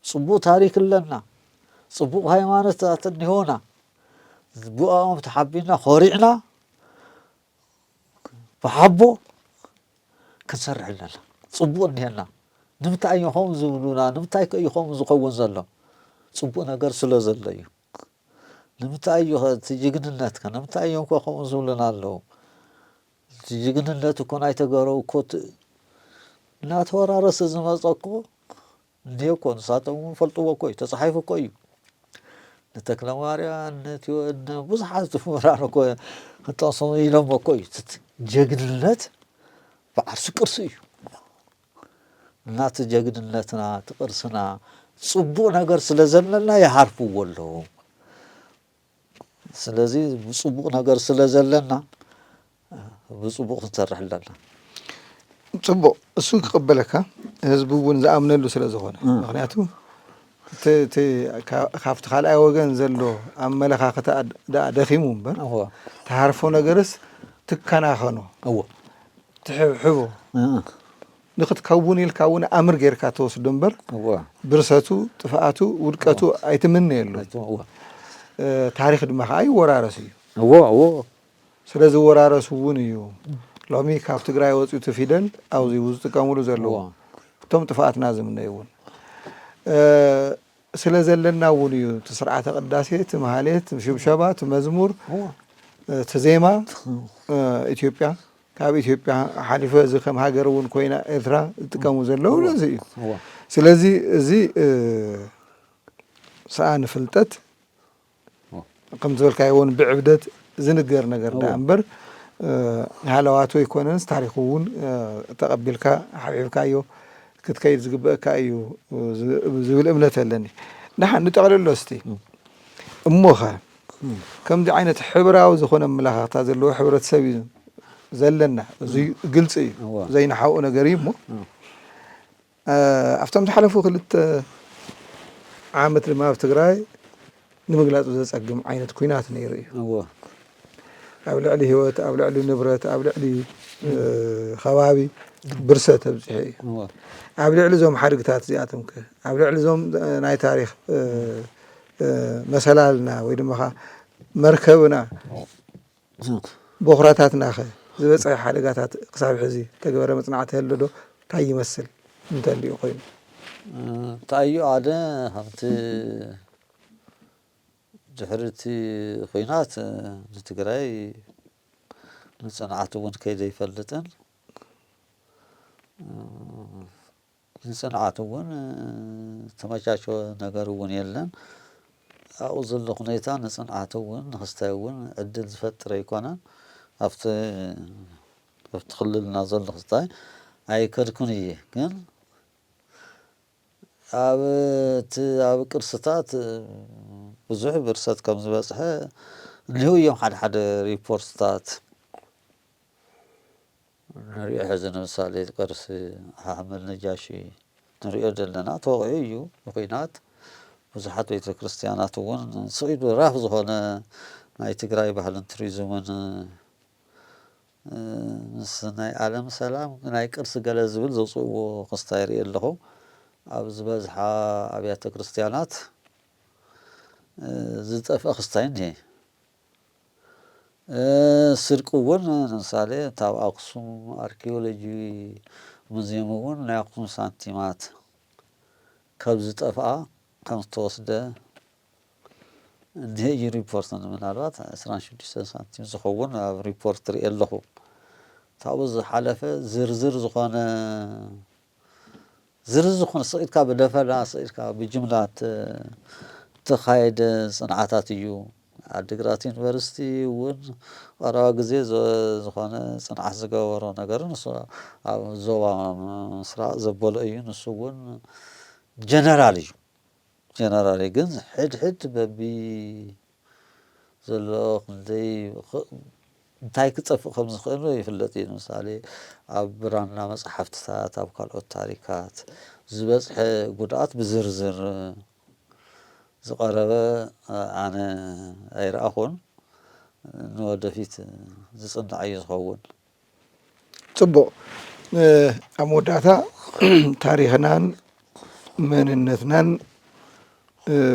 ጽቡቕ ታሪክ ኣለና፣ ጽቡቕ ሃይማኖታት እኒሆና። ብኦም ተሓቢና ኮሪዕና ብሓቦ ክንሰርሕ ኣለና። ጽቡቕ እኒሀና። ንምንታይ እዮም ከምኡ ዝብሉና? ንምንታይ ከ እዩ ከምኡ ዝኸውን ዘሎ? ጽቡቕ ነገር ስለ ዘሎ እዩ። ንምንታይ እዩ ኸ እቲ ጅግንነት ከ ንምንታይ እዮም ከ ከምኡ ዝብሉና ኣለዉ? እቲ ጅግንነት እኮ ናይ ተጋሩ እኮ ት- እናተወራረሰ ዝመፀ እኮ እንዲህ እኮ ንሳቶም እውን ፈልጥዎ እኮ እዩ ተፃሒፉ እኮ እዩ። ንተክለማርያም ነትወነ ብዙሓት ምሁራን እኮ ክጠቕሶም ኢሎም እኮ እዩ። እቲ ጀግንነት ብዓርሲ ቅርሲ እዩ። እና እቲ ጀግንነትና እቲ ቅርስና ጽቡቕ ነገር ስለ ዘለና ይሃርፍዎ ኣለዉ። ስለዚ ብጽቡቕ ነገር ስለ ዘለና ብጽቡቕ ክንሰርሕ ኣለና። ጽቡቕ፣ እሱ ክቕበለካ ህዝቢ እውን ዝኣምነሉ ስለ ዝኾነ። ምክንያቱ እቲ እቲ ካ- ካብቲ ካልኣይ ወገን ዘሎ ኣመለኻኽታ ደኣ ደኺሙ እምበር፣ እዎ ትሃርፎ ነገርስ ትከናኸኖ፣ እዎ ትሕብሕቦ፣ እ- ንክትከውን ኢልካ እውን ኣምር ጌርካ ትወስዶ እምበር፣ እዎ ብርሰቱ፣ ጥፍኣቱ፣ ውድቀቱ ኣይትምነየሉ። እዎ እ፣ ታሪኽ ድማ ከዓ ይወራረስ እዩ። እዎ እዎ ስለ ዝወራረሱ እውን እዩ። ሎሚ ካብ ትግራይ ወፂኡ እቲ ፊደል ኣብዚ ዝጥቀምሉ ዘለዉ እዎ እቶም ጥፍኣትና ዝምነዩ እውን እ፣ ስለ ዘለና እውን እዩ። እቲ ስርዓተ ቅዳሴ፣ እቲ ማህሌት፣ እቲ ሽብሸባ፣ እቲ መዝሙር፣ እዎ እ፣ እቲ ዜማ እ፣ ኢትዮጵያ ካብ ኢትዮጵያ ሓሊፈ እዚ ከም ሃገር እውን ኮይና ኤርትራ ዝጥቀሙ ዘለዉ ነዚ እዩ። እዎ ስለዚ እዚ እ፣ ሰኣን ፍልጠት እዎ ከም ዝበልካዮ እውን ብዕብደት ዝንገር ነገር ደኣ እዎ እምበር እ፣ ሃለዋቱ ኣይኮነንስ ታሪኹ እውን እ፣ ተቐቢልካ ሓብሒብካዮ ክትከይድ ዝግበአካ እዩ እ፣ ዝ- ዝብል እምነት ኣለኒ። ደሓን ንጠቕልሎ እስቲ። እሞኸ ከምዚ ዓይነት ሕብራዊ ዝኾነ ኣመለኻኽታ ዘለዎ ሕብረተሰብ እዩ ዘለና። እዚ ግልፂ እዩ፣ እዎ ዘይንሓብኦ ነገር እዩ። እሞ እዎ እ፣ ኣብቶም ዝሓለፉ ክልተ ዓመት ድማ ኣብ ትግራይ ንምግላፁ ዘፀግም ዓይነት ኩናት ነይሩ እዩ። እዎ ኣብ ልዕሊ ህይወት፣ ኣብ ልዕሊ ንብረት፣ ኣብ ልዕሊ እ፣ ከባቢ ብርሰት ተብፅሑ እዩ። እዎ ኣብ ልዕሊ እዞም ሓድግታት እዚኣቶም ከ፣ ኣብ ልዕሊ እዞም እ፣ ናይ ታሪኽ እ፣ እ፣ መሰላልና ወይ ድማ ኸዓ መርከብና፣ ቦኽራታትና ኸ ዝበፅሐ ሓደጋታት ክሳብ ሕዚ ተገበረ መፅናዕቲ ኣሎ ዶ? እንታይ ይመስል እንተልዩ ኮይኑ? እንታይ እዩ ኣደ ከምቲ ድሕሪ እቲ ኹናት ንትግራይ ንፅንዓት እውን ከይደ ይፈልጥን ንፅንዓት እውን ተመቻቸወ ነገር እውን የለን። ኣብኡ ዘሎ ሁኔታ ንፅንዓት እውን ንክስታይ እውን ዕድል ዝፈጥር ኣይኮነን። ኣብቲ ኣብቲ ክልልና ዘሎ ክስታይ ኣይከድኩን እየ ግን ኣብ እቲ ኣብ ቅርስታት ብዙሕ ብርሰት ከም ዝበፅሐ እኒህው እዮም ሓደ ሓደ ሪፖርትታት ንሪኦ። ሕዚ ንምሳሌ ቅርሲ ኣሕመድ ነጃሺ ንሪኦ ዘለና ተወቂዑ እዩ ብኩናት። ብዙሓት ቤተ ክርስቲያናት እውን ስቕ ኢሉ ራፍ ዝኾነ ናይ ትግራይ ባህልን ቱሪዝምን ምስ ናይ ዓለም ሰላም ናይ ቅርሲ ገለ ዝብል ዘውፅእዎ ክስታይ ርኢ ኣለኹ። ኣብ ዝበዝሓ ኣብያተ ክርስቲያናት ዝጠፍአ ክስታይ እኒሀ። ስርቂ እውን ንምሳሌ እታ ኣብ ኣክሱም ኣርኪኦሎጂ ሙዚየም እውን ናይ ኣክሱም ሳንቲማት ካብ ዝጠፍኣ ከም ዝተወስደ እንዲህ እዩ ሪፖርት ምናልባት ዕስራን ሽዱሽተን ሳንቲም ዝኸውን ኣብ ሪፖርት ርኢ ኣለኹ። ካብኡ ዝሓለፈ ዝርዝር ዝኾነ ዝርዝር ዝኾነ ስቕ ኢልካ ብደፈና ስቕ ኢልካ ብጅምላ እተኻየደ ፅንዓታት እዩ። ዓዲግራት ዩኒቨርሲቲ እውን ቀረባ ግዜ ዝኾነ ፅንዓት ዝገበሮ ነገር ንሱ ኣብ ዞባ ምስራቕ ዘበሎ እዩ። ንሱ እውን ጀነራል እዩ። ጀነራል እዩ ግን ሕድሕድ በቢ ዘሎ ክንደይ እንታይ ክጠፍእ ከም ዝኽእል ይፍለጥ እዩ። ንምሳሌ ኣብ ብራና መፅሓፍትታት ኣብ ካልኦት ታሪካት ዝበፅሐ ጉድኣት ብዝርዝር ዝቐረበ ኣነ ኣይረኣኹን። ንወደፊት ዝፅናዕ እዩ ዝኸውን። ፅቡቕ። ኣብ መወዳእታ ታሪኽናን መንነትናን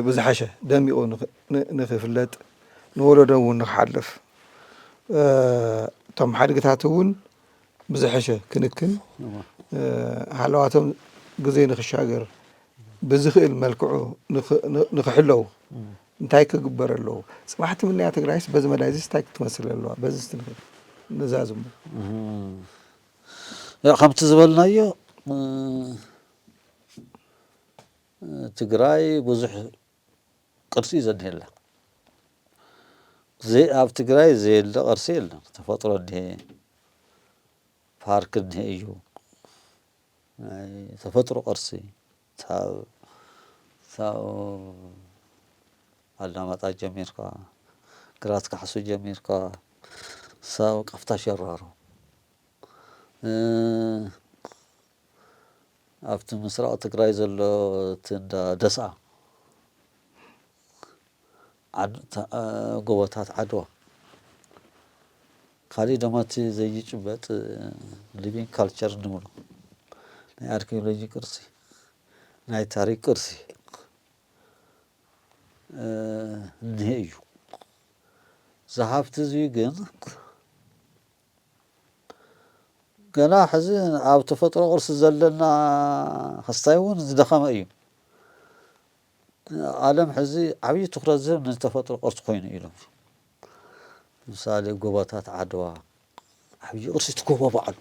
ብዝሓሸ ደሚቑ ንኽፍለጥ ንወለዶ እውን ንክሓልፍ እቶም ሓድግታት እውን ብዝሐሸ ክንክን ሃለዋቶም ግዜ ንክሻገር ብዝኽእል መልክዑ ንክሕለው እንታይ ክግበር ኣለዎ? ፅባሕ ትምነያ ትግራይስ በዚ መዳይ እዚስ እንታይ ክትመስል ኣለዋ? በዚ እስቲ ንዛዝሙ። ከምቲ ዝበልናዮ ትግራይ ብዙሕ ቅርሲ እዩ ዘድልየላ። ኣብ ትግራይ ዘየለ ቅርሲ የለን። ተፈጥሮ እኒሀ፣ ፓርክ እኒሀ እዩ። ናይ ተፈጥሮ ቅርሲ ካብ ታው ኣላማጣ ጀሚርካ፣ ግራት ካሕሱ ጀሚርካ፣ ሳው ቃፍታ ሸራሮ፣ እ፣ ኣብቲ ምስራቕ ትግራይ ዘሎ እቲ እንዳ ደስኣ፣ ዓድ-፣ ታ-፣ ጎቦታት ዓድዋ። ካሊእ ደሞ እቲ ዘይጭበጥ ሊቪንግ ካልቸር ንብሎ ናይ ኣርኪኦሎጂ ቅርሲ፣ ናይ ታሪክ ቅርሲ፣ እ፣ እኒሀ እዩ። እዚ ሃፍቲ እዚ ግን ገና ሕዚ ኣብ ተፈጥሮ ቅርሲ ዘለና ክስታይ እውን ዝደኸመ እዩ። ዓለም ሕዚ ዓብዪ ትኹረት ዝህብ ንተፈጥሮ ቅርሲ ኮይኑ እዩ። ምሳሌ ጎቦታት ዓድዋ ዓብዪ ቅርሲ፣ እቲ ጎቦ በዓሉ፣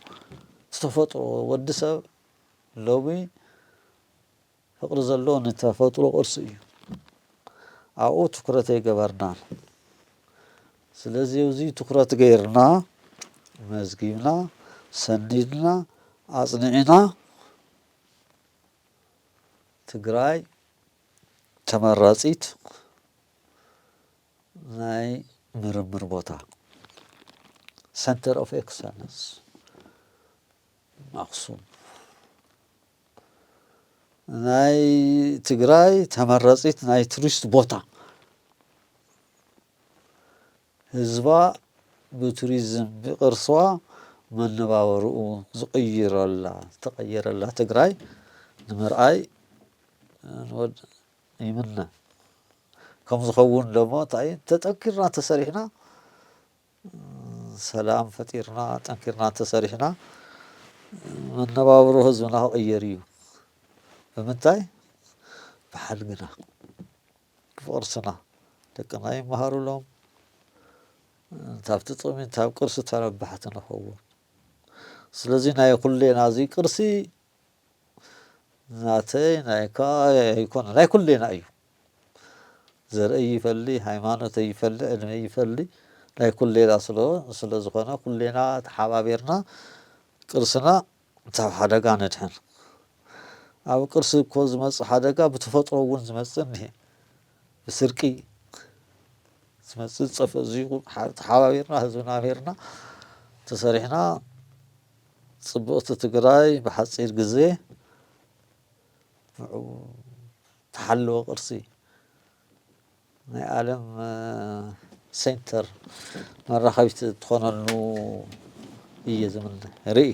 ዝተፈጥሮ፣ ወዲ ሰብ ሎሚ ፍቕሪ ዘለዎ ንተፈጥሮ ቅርሲ እዩ። ኣብኡ ትኹረት ኣይገበርናን። ስለዚ እዚ ትኹረት ገይርና፣ መዝጊብና፣ ሰኒድና፣ ኣጽኒዕና፣ ትግራይ ተመራጺት ናይ ምርምር ቦታ፣ ሰንተር ኦፍ ኤክሰለንስ፣ ኣኽሱም ናይ ትግራይ ተመራጺት ናይ ቱሪስት ቦታ፣ ህዝባ ብቱሪዝም ብቅርስዋ መነባበርኡ ዝቕይረላ፣ ዝተቐየረላ ትግራይ ንምርኣይ ንወድ-፣ ይምነ። ከም ዝኸውን ደሞ እንታይ ተጠንኪርና ተሰሪሕና፣ ሰላም ፈጢርና፣ ጠንኪርና ተሰሪሕና፣ መነባብሮ ህዝብና ክቕየር እዩ። ብምንታይ? ብሓድግና፣ ብቕርስና። ደቅና ይመሃሩሎም፣ እንታብ ትጥቕሚ፣ እንታብ ቅርሲ ተረባሕቲ ንኸውን። ስለዚ ናይ ኩሌና እዚ ቅርሲ ናተይ ናይካ ኣይኮነ፣ ናይ ኩሌና እዩ። ዘርእይ ይፈሊ፣ ሃይማኖተይ ይፈሊ፣ ዕድመይ ይፈሊ፣ ናይ ኩሌና ስለ፣ ስለ ዝኾነ ኩሌና ተሓባቢርና ቅርስና ካብ ሓደጋ ነድሕን። ኣብ ቅርሲ እኮ ዝመጽእ ሓደጋ ብተፈጥሮ እውን ዝመጽእ እኒሄ። ብስርቂ ዝመጽእ ዝጠፍእ እዚ ይኹን፣ ሓ-፣ ተሓባቢርና ህዝብና ኣምሂርና ተሰሪሕና ጽብቕቲ ትግራይ ብሓጺር ግዜ ንዑ ተሓለወ ቅርሲ ናይ ዓለም፣ እ፣ ሴንተር መራኸቢት ትኾነሉ እየ ዝምነ። ርኢ።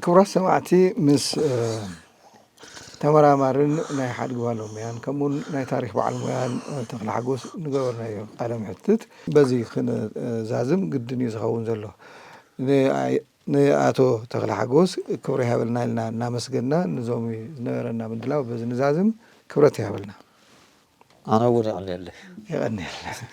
ክቡራት ሰማዕቲ፣ ምስ፣ እ፣ ተመራማርን ናይ ሓድጊ ባለሙያን ከምኡውን ናይ ታሪኽ በዓል ሙያን፣ እ፣ ተኽለ ሓጎስ ንገበርናዮ ቃለ ምሕትት በዚ ክንዛዝም ግድን እዩ ዝኸውን ዘሎ። ንኣይ-፣ ንኣቶ ተኽለ ሓጎስ ክብሪ ይሃበልና ኢልና እናመስገንና፣ ንዞም ዝነበረና ምድላው በዚ ንዛዝም። ክብረት ይሃበልና። ኣነ እውን የቐንየለይ። የቐንየልና።